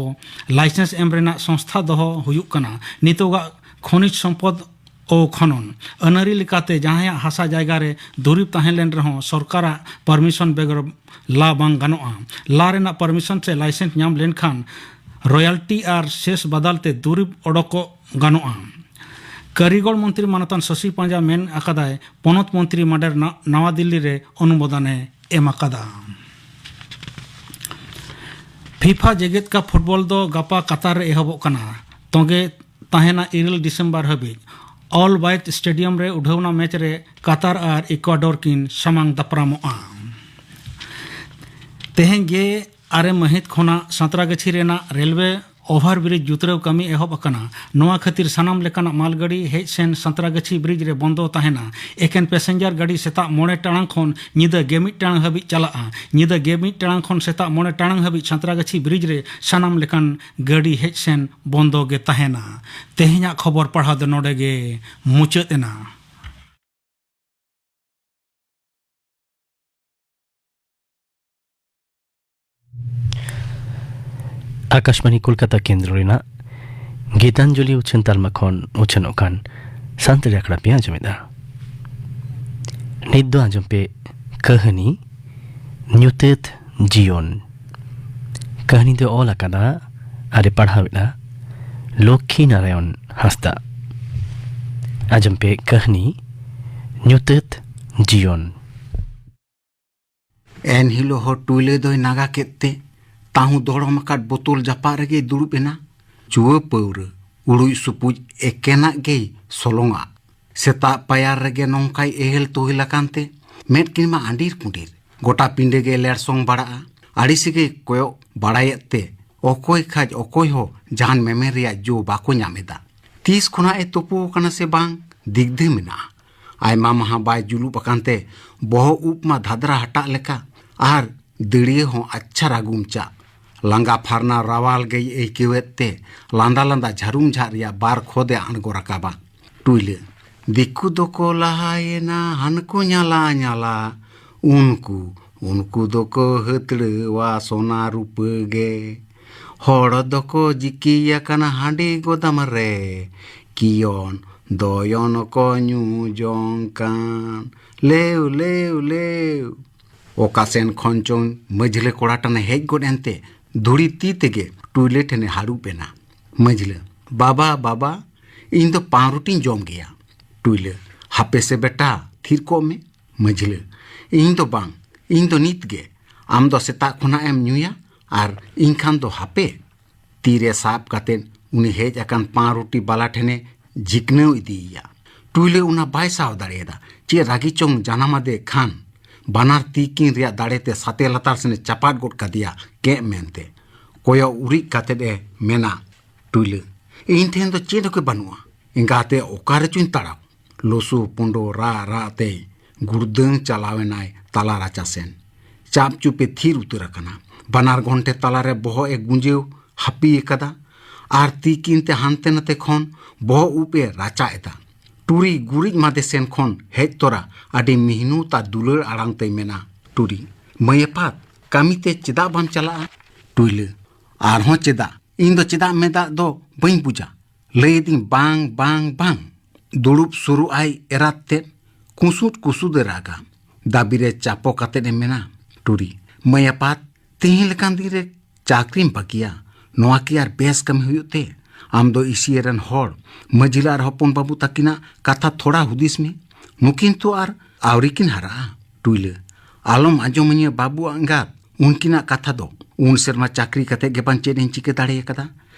ᱞᱟᱭᱥᱮᱱᱥ ᱮᱢ ᱨᱮᱱᱟᱜ ᱥᱚᱝᱥᱛᱷᱟ ᱫᱚᱦᱚ ᱦᱩᱭᱩᱜ ᱠᱟᱱᱟ᱾ ᱱᱤᱛᱚᱜᱟᱜ ᱠᱷᱚᱱᱤᱡᱽ ᱥᱚᱢᱯᱚᱫ ᱳ ᱠᱷᱚᱱᱚᱱ ᱟᱹᱱᱟᱹᱨᱤ ᱞᱮᱠᱟᱛᱮ ᱡᱟᱦᱟᱸᱭᱟᱜ ᱦᱟᱥᱟ ᱡᱟᱭᱜᱟ ᱨᱮ ᱫᱩᱨᱤᱵᱽ ᱛᱟᱦᱮᱸ ᱞᱮᱱ ᱨᱮᱦᱚᱸ ᱥᱚᱨᱠᱟᱨᱟᱜ ᱯᱟᱨᱢᱤᱥᱚᱱ ᱵᱮᱜᱚᱨ ᱞᱟ ᱵᱟᱝ ᱜᱟᱱᱚᱜᱼᱟ᱾ ᱞᱟ ᱨᱮᱱᱟᱜ ᱯᱟᱨᱢᱤᱥᱚᱱ ᱥᱮ ᱞᱟᱭᱥᱮᱱᱥ ᱧᱟᱢ ᱞᱮᱱᱠᱷᱟᱱ ᱨᱚᱭᱟᱞᱴᱤ ᱟᱨ ᱥᱮᱥ ᱵᱟᱫᱟᱞ ᱛᱮ ᱫᱩᱨᱤᱵᱽ ᱚᱰᱚᱠᱚᱜ ᱜᱟᱱᱚᱜᱼᱟ᱾ ᱠᱟᱹᱨᱤᱜᱚᱞ ᱢᱚᱱᱛᱨᱤ ᱢᱟᱱᱚᱛᱟᱱ ᱥᱚᱥᱤ ᱯᱟᱸᱡᱟ ᱢᱮᱱ ᱟᱠᱟᱫᱟᱭ, ᱯᱚᱱᱚᱛ ᱢᱚᱱᱛᱨᱤ ᱢᱟᱰᱮᱨ ᱱᱟ-, ᱱᱟᱣᱟ ᱫᱤᱞᱞᱤ ᱨᱮ ᱚᱱᱩᱢᱳᱫᱚᱱᱮ ᱮᱢ ᱟᱠᱟᱫᱟ᱾ ᱯᱷᱤᱯᱷᱟ ᱡᱮᱜᱮᱛ ᱠᱟᱯ ᱯᱷᱩᱴᱵᱚᱞ ᱫᱚ ᱜᱟᱯᱟ ᱠᱟᱛᱟᱨ ᱨᱮ ᱮᱦᱚᱵᱚᱜ ᱠᱟᱱᱟ᱾ ᱛᱚᱸᱜᱮ ᱛᱟᱦᱮᱱᱟ ᱤᱨᱟᱹᱞ ᱰᱤᱥᱮᱢᱵᱚᱨ ᱦᱟᱹᱵᱤᱡ᱾ ᱚᱞ ᱣᱟᱭᱤᱴ ᱥᱴᱮᱰᱤᱭᱟᱢ ᱨᱮ ᱩᱰᱷᱟᱹᱣᱱᱟ ᱢᱮᱪ ᱨᱮ ᱠᱟᱛᱟᱨ ᱟᱨ ᱤᱠᱩᱭᱟᱰᱳᱨ ᱠᱤᱱ ᱥᱟᱢᱟᱝ ᱫᱟᱯᱨᱟᱢᱚᱜᱼᱟ᱾ ᱛᱮᱦᱮᱧ ᱜᱮ ᱟᱨᱮ ᱢᱟᱹᱦᱤᱛ ᱠᱷᱚᱱᱟᱜ ᱥᱟᱸᱛᱨᱟᱜᱟᱹᱪᱷᱤ ᱨᱮᱱᱟᱜ ᱨᱮᱞᱣᱮ ᱚᱵᱷᱟᱨ ᱵᱨᱤᱡᱽ ᱡᱩᱛᱨᱟᱹᱣ ᱠᱟᱹᱢᱤ ᱮᱦᱚᱵ ᱟᱠᱟᱱᱟ᱾ ᱱᱚᱣᱟ ᱠᱷᱟᱹᱛᱤᱨ ᱥᱟᱱᱟᱢ ᱞᱮᱠᱟᱱᱟᱜ ᱢᱟᱞᱜᱟᱹᱰᱤ ᱦᱮᱡ ᱥᱮᱱ ᱥᱟᱸᱛᱨᱟᱜᱟᱹᱪᱷᱤ ᱵᱨᱤᱡᱽ ᱨᱮ ᱵᱚᱱᱫᱚ ᱛᱟᱦᱮᱱᱟ᱾ ᱮᱠᱮᱱ ᱯᱮᱥᱮᱧᱡᱟᱨ ᱜᱟᱹᱰᱤ ᱥᱮᱛᱟᱜ ᱢᱚᱬᱮ ᱴᱟᱲᱟᱝ ᱠᱷᱚᱱ ᱧᱤᱫᱟᱹ ᱜᱮᱞ ᱢᱤᱫ ᱴᱟᱲᱟᱝ ᱦᱟᱹᱵᱤᱡ ᱪᱟᱞᱟᱜᱼᱟ᱾ ᱧᱤᱫᱟᱹ ᱜᱮᱞ ᱢᱤᱫ ᱴᱟᱲᱟᱝ ᱠᱷᱚᱱ ᱥᱮᱛᱟᱜ ᱢᱚᱬᱮ ᱴᱟᱲᱟᱝ ᱦᱟᱹᱵᱤᱡ ᱥᱟᱸᱛᱨᱟᱜᱟᱹᱪᱷᱤ ᱵᱨᱤᱡᱽ ᱨᱮ ᱥᱟᱱᱟᱢ ᱞᱮᱠᱟᱱ ᱜᱟᱹᱰᱤ ᱦᱮᱡ ᱥᱮᱱ ᱵᱚᱱᱫᱚ ᱜᱮ ᱛᱟᱦᱮᱱᱟ᱾ ᱛᱮᱦᱮᱧᱟᱜ ᱠᱷᱚᱵᱚᱨ ᱯᱟᱲᱦᱟᱣ ᱫᱚ ᱱᱚᱰᱮ ᱜᱮ ᱢᱩᱪᱟᱹᱫ ᱮᱱᱟ᱾ ᱟᱠᱟᱥᱵᱟᱬᱤ ᱠᱳᱞᱠᱟᱛᱟ ᱠᱮᱱᱫᱨᱚ ᱨᱮᱱᱟᱜ ᱜᱤᱛᱟᱧᱡᱚᱞᱤ ᱩᱪᱷᱟᱹᱱ ᱛᱟᱞᱢᱟ ᱠᱷᱚᱱ ᱩᱪᱷᱟᱹᱱᱚᱜ ᱠᱟᱱ ᱥᱟᱱᱛᱟᱲᱤ ᱟᱠᱷᱲᱟ ᱯᱮ ᱟᱸᱡᱚᱢᱮᱫᱟ᱾ ᱱᱤᱛ ᱫᱚ ᱟᱸᱡᱚᱢ ᱯᱮ ᱠᱟᱹᱦᱱᱤ ᱧᱩᱛᱟᱹᱛ ᱡᱤᱭᱚᱱ᱾ ᱠᱟᱹᱦᱱᱤ ᱫᱚ ᱚᱞ ᱟᱠᱟᱫᱟ ᱟᱨᱮ ᱯᱟᱲᱦᱟᱣᱮᱫᱼᱟ ᱞᱚᱠᱠᱷᱤ ᱱᱟᱨᱟᱭᱚᱱ ᱦᱟᱸᱥᱫᱟ᱾ ᱟᱸᱡᱚᱢ ᱯᱮ ᱠᱟᱹᱦᱱᱤ ᱧᱩᱛᱟᱹᱛ ᱡᱤᱭᱚᱱ᱾ ᱮᱱ ᱦᱤᱞᱳᱜ ᱦᱚᱸ ᱴᱩᱭᱞᱟᱹ ᱫᱚᱭ ᱱᱟᱜᱟ ᱠᱮᱫ ᱛᱮ ᱛᱟᱹᱦᱩ ᱫᱚᱲᱚᱢ ᱟᱠᱟᱫ ᱵᱳᱛᱳᱞ ᱡᱟᱯᱟᱜ ᱨᱮᱜᱮᱭ ᱫᱩᱲᱩᱵ ᱮᱱᱟ᱾ ᱡᱩᱣᱟᱹ ᱯᱟᱹᱣᱨᱟᱹ, ᱩᱲᱩᱡ ᱥᱩᱯᱩᱡ ᱮᱠᱮᱱᱟᱜ ᱜᱮᱭ ᱥᱚᱞᱚᱝᱟᱜ᱾ ᱥᱮᱛᱟᱜ ᱯᱟᱭᱟᱨ ᱨᱮᱜᱮ ᱱᱚᱝᱠᱟᱭ ᱮᱦᱮᱞ ᱛᱩᱦᱮᱞ ᱟᱠᱟᱱ ᱛᱮ ᱢᱮᱫ ᱠᱤᱱ ᱢᱟ ᱟᱸᱰᱤᱨ ᱯᱩᱸᱰᱤᱨ᱾ ᱜᱚᱴᱟ ᱯᱤᱸᱰᱟᱹ ᱜᱮ ᱞᱮᱲᱥᱚᱝ ᱵᱟᱲᱟᱜᱼᱟ᱾ ᱟᱹᱲᱤᱥ ᱜᱮ ᱠᱚᱭᱚᱜ ᱵᱟᱲᱟᱭᱮᱫ ᱛᱮ ᱚᱠᱚᱭ ᱠᱷᱟᱡ ᱚᱠᱚᱭ ᱦᱚᱸ ᱡᱟᱦᱟᱱ ᱢᱮᱢᱮᱱ ᱨᱮᱭᱟᱜ ᱡᱳ ᱵᱟᱠᱚ ᱧᱟᱢ ᱮᱫᱟ᱾ ᱛᱤᱥ ᱠᱷᱚᱱᱟᱜ ᱮ ᱛᱩᱯᱩ ᱟᱠᱟᱱᱟ ᱥᱮ ᱵᱟᱝ, ᱫᱤᱜᱽᱫᱷᱟᱹ ᱢᱮᱱᱟᱜᱼᱟ᱾ ᱟᱭᱢᱟ ᱢᱟᱦᱟ ᱵᱟᱭ ᱡᱩᱞᱩᱯ ᱟᱠᱟᱱ ᱛᱮ ᱵᱚᱦᱚᱜ ᱩᱵ ᱢᱟ ᱫᱷᱟᱫᱽᱨᱟ ᱦᱟᱴᱟᱜ ᱞᱮᱠᱟ ᱟᱨ ᱫᱟᱹᱲᱭᱟᱹ ᱦᱚᱸ ᱟᱪᱪᱷᱟ ᱨᱟᱹᱜᱩᱢ ᱪᱟᱜ᱾ ᱞᱟᱸᱜᱟ ᱯᱷᱟᱨᱱᱟ ᱨᱟᱣᱟᱞ ᱜᱮᱭ ᱟᱹᱭᱠᱟᱹᱣᱮᱫ ᱛᱮ ᱞᱟᱸᱫᱟ ᱞᱟᱸᱫᱟ ᱡᱷᱟᱹᱨᱩᱢ ᱡᱷᱟᱜ ᱨᱮᱭᱟᱜ ᱵᱟᱨ ᱠᱷᱚᱫᱮ ᱟᱬᱜᱚ ᱨᱟᱠᱟᱵᱟ᱾ ᱴᱩᱭᱞᱟᱹ, ᱫᱤᱠᱩ ᱫᱚᱠᱚ ᱞᱟᱦᱟᱭᱮᱱᱟ ᱦᱟᱱᱠᱩ ᱧᱟᱞᱟ ᱧᱟᱞᱟ, ᱩᱱᱠᱩ, ᱩᱱᱠᱩ ᱫᱚᱠᱚ ᱦᱟᱹᱛᱲᱟᱹᱣᱟ ᱥᱚᱱᱟ ᱨᱩᱯᱟᱹ ᱜᱮ᱾ ᱦᱚᱲ ᱫᱚᱠᱚ ᱡᱤᱠᱤᱭᱟᱠᱟᱱᱟ ᱦᱟᱺᱰᱤ ᱜᱚᱫᱟᱢ ᱨᱮ, ᱠᱤᱭᱚᱱ ᱫᱚᱭᱚᱱ ᱠᱚ ᱧᱩ ᱡᱚᱝ ᱠᱟᱱ᱾ ᱞᱮᱣ, ᱞᱮᱣ, ᱞᱮᱣ᱾ ᱚᱠᱟ ᱥᱮᱱ ᱠᱷᱚᱱ ᱪᱚᱝ ᱢᱟᱹᱡᱷᱞᱟᱹ ᱠᱚᱲᱟ ᱴᱟᱱᱮ ᱦᱮᱡ ᱜᱚᱫ ᱮᱱᱛᱮ ᱫᱷᱩᱲᱤ ᱛᱤ ᱛᱮᱜᱮ ᱴᱩᱭᱞᱟᱹ ᱴᱷᱮᱱᱮ ᱦᱟᱹᱨᱩᱵ ᱮᱱᱟ᱾ ᱢᱟᱹᱡᱷᱞᱟᱹ, ᱵᱟᱵᱟ, ᱵᱟᱵᱟ, ᱤᱧ ᱫᱚ ᱯᱟᱣᱨᱩᱴᱤᱧ ᱡᱚᱢ ᱜᱮᱭᱟ᱾ ᱴᱩᱭᱞᱟᱹ, ᱦᱟᱯᱮ ᱥᱮ ᱵᱮᱴᱟ, ᱛᱷᱤᱨ ᱠᱚᱜ ᱢᱮ᱾ ᱢᱟᱹᱡᱷᱞᱟᱹ, ᱤᱧ ᱫᱚ ᱵᱟᱝ, ᱤᱧ ᱫᱚ ᱱᱤᱛ ᱜᱮ᱾ ᱟᱢ ᱫᱚ ᱥᱮᱛᱟᱜ ᱠᱷᱚᱱᱟᱜ ᱮᱢ ᱧᱩᱭᱟ, ᱟᱨ ᱤᱧ ᱠᱷᱟᱱ ᱫᱚ ᱦᱟᱯᱮ᱾ ᱛᱤᱨᱮ ᱥᱟᱵ ᱠᱟᱛᱮ ᱩᱱᱤ ᱦᱮᱡ ᱟᱠᱟᱱ ᱯᱟᱱ ᱨᱩᱴᱤ ᱵᱟᱞᱟ ᱴᱷᱮᱱᱮ ᱡᱤᱠᱱᱟᱹᱣ ᱤᱫᱤᱭᱮᱭᱟ᱾ ᱴᱩᱭᱞᱟᱹ ᱚᱱᱟ ᱵᱟᱭ ᱥᱟᱦᱟᱣ ᱫᱟᱲᱮᱭᱟᱫᱟ᱾ ᱪᱮᱫ ᱨᱟᱹᱜᱤ ᱪᱚᱝ ᱡᱟᱱᱟᱢ ᱟᱫᱮ ᱠᱷᱟᱱ, ᱵᱟᱱᱟᱨ ᱛᱤ ᱠᱤᱱ ᱨᱮᱭᱟᱜ ᱫᱟᱲᱮᱛᱮ ᱥᱟᱛᱮ ᱞᱟᱛᱟᱨ ᱥᱮᱱᱮ ᱪᱟᱯᱟᱫ ᱜᱚᱫ ᱠᱟᱫᱮᱭᱟ ᱠᱮᱸᱜ ᱢᱮᱱᱛᱮ᱾ ᱠᱚᱭᱚᱜ ᱩᱨᱤᱡ ᱠᱟᱛᱮ ᱮ ᱢᱮᱱᱟ, "ᱴᱩᱭᱞᱟᱹ, ᱤᱧ ᱴᱷᱮᱱ ᱫᱚ ᱪᱮᱫ ᱦᱚᱸ ᱜᱮ ᱵᱟᱹᱱᱩᱜᱼᱟ᱾ ᱮᱸᱜᱟᱛᱮ ᱚᱠᱟ ᱨᱮᱪᱚᱧ ᱛᱟᱲᱟᱣ?" ᱞᱩᱥᱩ ᱯᱩᱸᱰᱩ ᱨᱟᱜ ᱨᱟᱜ ᱛᱮᱭ ᱜᱩᱲᱫᱟᱹᱝ ᱪᱟᱞᱟᱣ ᱮᱱᱟᱭ ᱛᱟᱞᱟ ᱨᱟᱪᱟ ᱥᱮᱱ᱾ ᱪᱟᱯ ᱪᱩᱯ ᱮ ᱛᱷᱤᱨ ᱩᱛᱟᱹᱨ ᱟᱠᱟᱱᱟ᱾ ᱵᱟᱱᱟᱨ ᱜᱚᱱᱴᱷᱮ ᱛᱟᱞᱟᱨᱮ ᱵᱚᱦᱚᱜ ᱮ ᱜᱩᱸᱡᱟᱹᱣ ᱦᱟᱹᱯᱤ ᱟᱠᱟᱫᱟ ᱟᱨ ᱛᱤᱠᱤᱱ ᱛᱮ ᱦᱟᱱᱛᱮ ᱱᱟᱛᱮ ᱠᱷᱚᱱ ᱵᱚᱦᱚᱜ ᱩᱵ ᱮ ᱨᱟᱪᱟ ᱮᱫᱟ᱾ ᱴᱩᱨᱤ ᱜᱩᱨᱤᱡ ᱢᱟᱫᱮ ᱥᱮᱱ ᱠᱷᱚᱱ ᱦᱮᱡ ᱛᱚᱨᱟ ᱟᱹᱰᱤ ᱢᱤᱦᱱᱩᱛ ᱟᱨ ᱫᱩᱞᱟᱹᱲ ᱟᱲᱟᱝ ᱛᱮᱭ ᱢᱮᱱᱟ, "ᱴᱩᱨᱤ, ᱢᱟᱹᱭ ᱟᱯᱟᱛ, ᱠᱟᱹᱢᱤ ᱛᱮ ᱪᱮᱫᱟᱜ ᱵᱟᱢ ᱪᱟᱞᱟᱜᱼᱟ?" ᱴᱩᱭᱞᱟᱹ, "ᱟᱨᱦᱚᱸ ᱪᱮᱫᱟᱜ? ᱤᱧ ᱫᱚ ᱪᱮᱫᱟᱜ ᱢᱮᱫᱟᱜ ᱫᱚ ᱵᱟᱹᱧ ᱵᱩᱡᱟ᱾ ᱞᱟᱹᱭ ᱮᱫᱤᱧ ᱵᱟᱝ, ᱵᱟᱝ, ᱵᱟᱝ!" ᱫᱩᱲᱩᱵ ᱥᱩᱨᱩᱜ ᱟᱭ ᱮᱨᱟᱛ ᱛᱮᱫ᱾ ᱠᱩᱥᱩᱫ ᱠᱩᱥᱩᱫ ᱮ ᱨᱟᱜᱟ᱾ ᱫᱟᱹᱵᱤ ᱨᱮ ᱪᱟᱯᱚ ᱠᱟᱛᱮᱫ ᱮ ᱢᱮᱱᱟ, "ᱴᱩᱨᱤ, ᱢᱟᱹᱭ ᱟᱯᱟᱛ, ᱛᱮᱦᱮᱧ ᱞᱮᱠᱟᱱ ᱫᱤᱱ ᱨᱮ ᱪᱟᱹᱠᱨᱤᱢ ᱵᱟᱹᱜᱤᱭᱟ? ᱱᱚᱣᱟ ᱠᱤ ᱟᱨ ᱵᱮᱥ ᱠᱟᱹᱢᱤ ᱦᱩᱭᱩᱜ ᱛᱮ? ᱟᱢ ᱫᱚ ᱤᱥᱤᱭᱟᱹ ᱨᱮᱱ ᱦᱚᱲ, ᱢᱟᱹᱡᱷᱤ ᱞᱟᱞ ᱟᱨ ᱦᱚᱯᱚᱱ ᱵᱟᱹᱵᱩ ᱛᱟᱹᱠᱤᱱᱟᱜ ᱠᱟᱛᱷᱟ ᱛᱷᱚᱲᱟ ᱦᱩᱫᱤᱥ ᱢᱮ᱾ ᱱᱩᱠᱤᱱ ᱛᱚ ᱟᱨ ᱟᱹᱣᱨᱤ ᱠᱤᱱ ᱦᱟᱨᱟᱜᱼᱟ᱾ ᱴᱩᱭᱞᱟᱹ, ᱟᱞᱚᱢ ᱟᱸᱡᱚᱢᱟᱹᱧᱟᱹ ᱵᱟᱹᱵᱩ ᱮᱸᱜᱟᱛ ᱩᱱᱠᱤᱱᱟᱜ ᱠᱟᱛᱷᱟ ᱫᱚ᱾ ᱩᱱ ᱥᱮᱨᱢᱟ ᱪᱟᱹᱠᱨᱤ ᱠᱟᱛᱮ ᱜᱮ ᱵᱟᱝ ᱪᱮᱫ ᱤᱧ ᱪᱤᱠᱟᱹ ᱫᱟᱲᱮ ᱟᱠᱟᱫᱟ᱾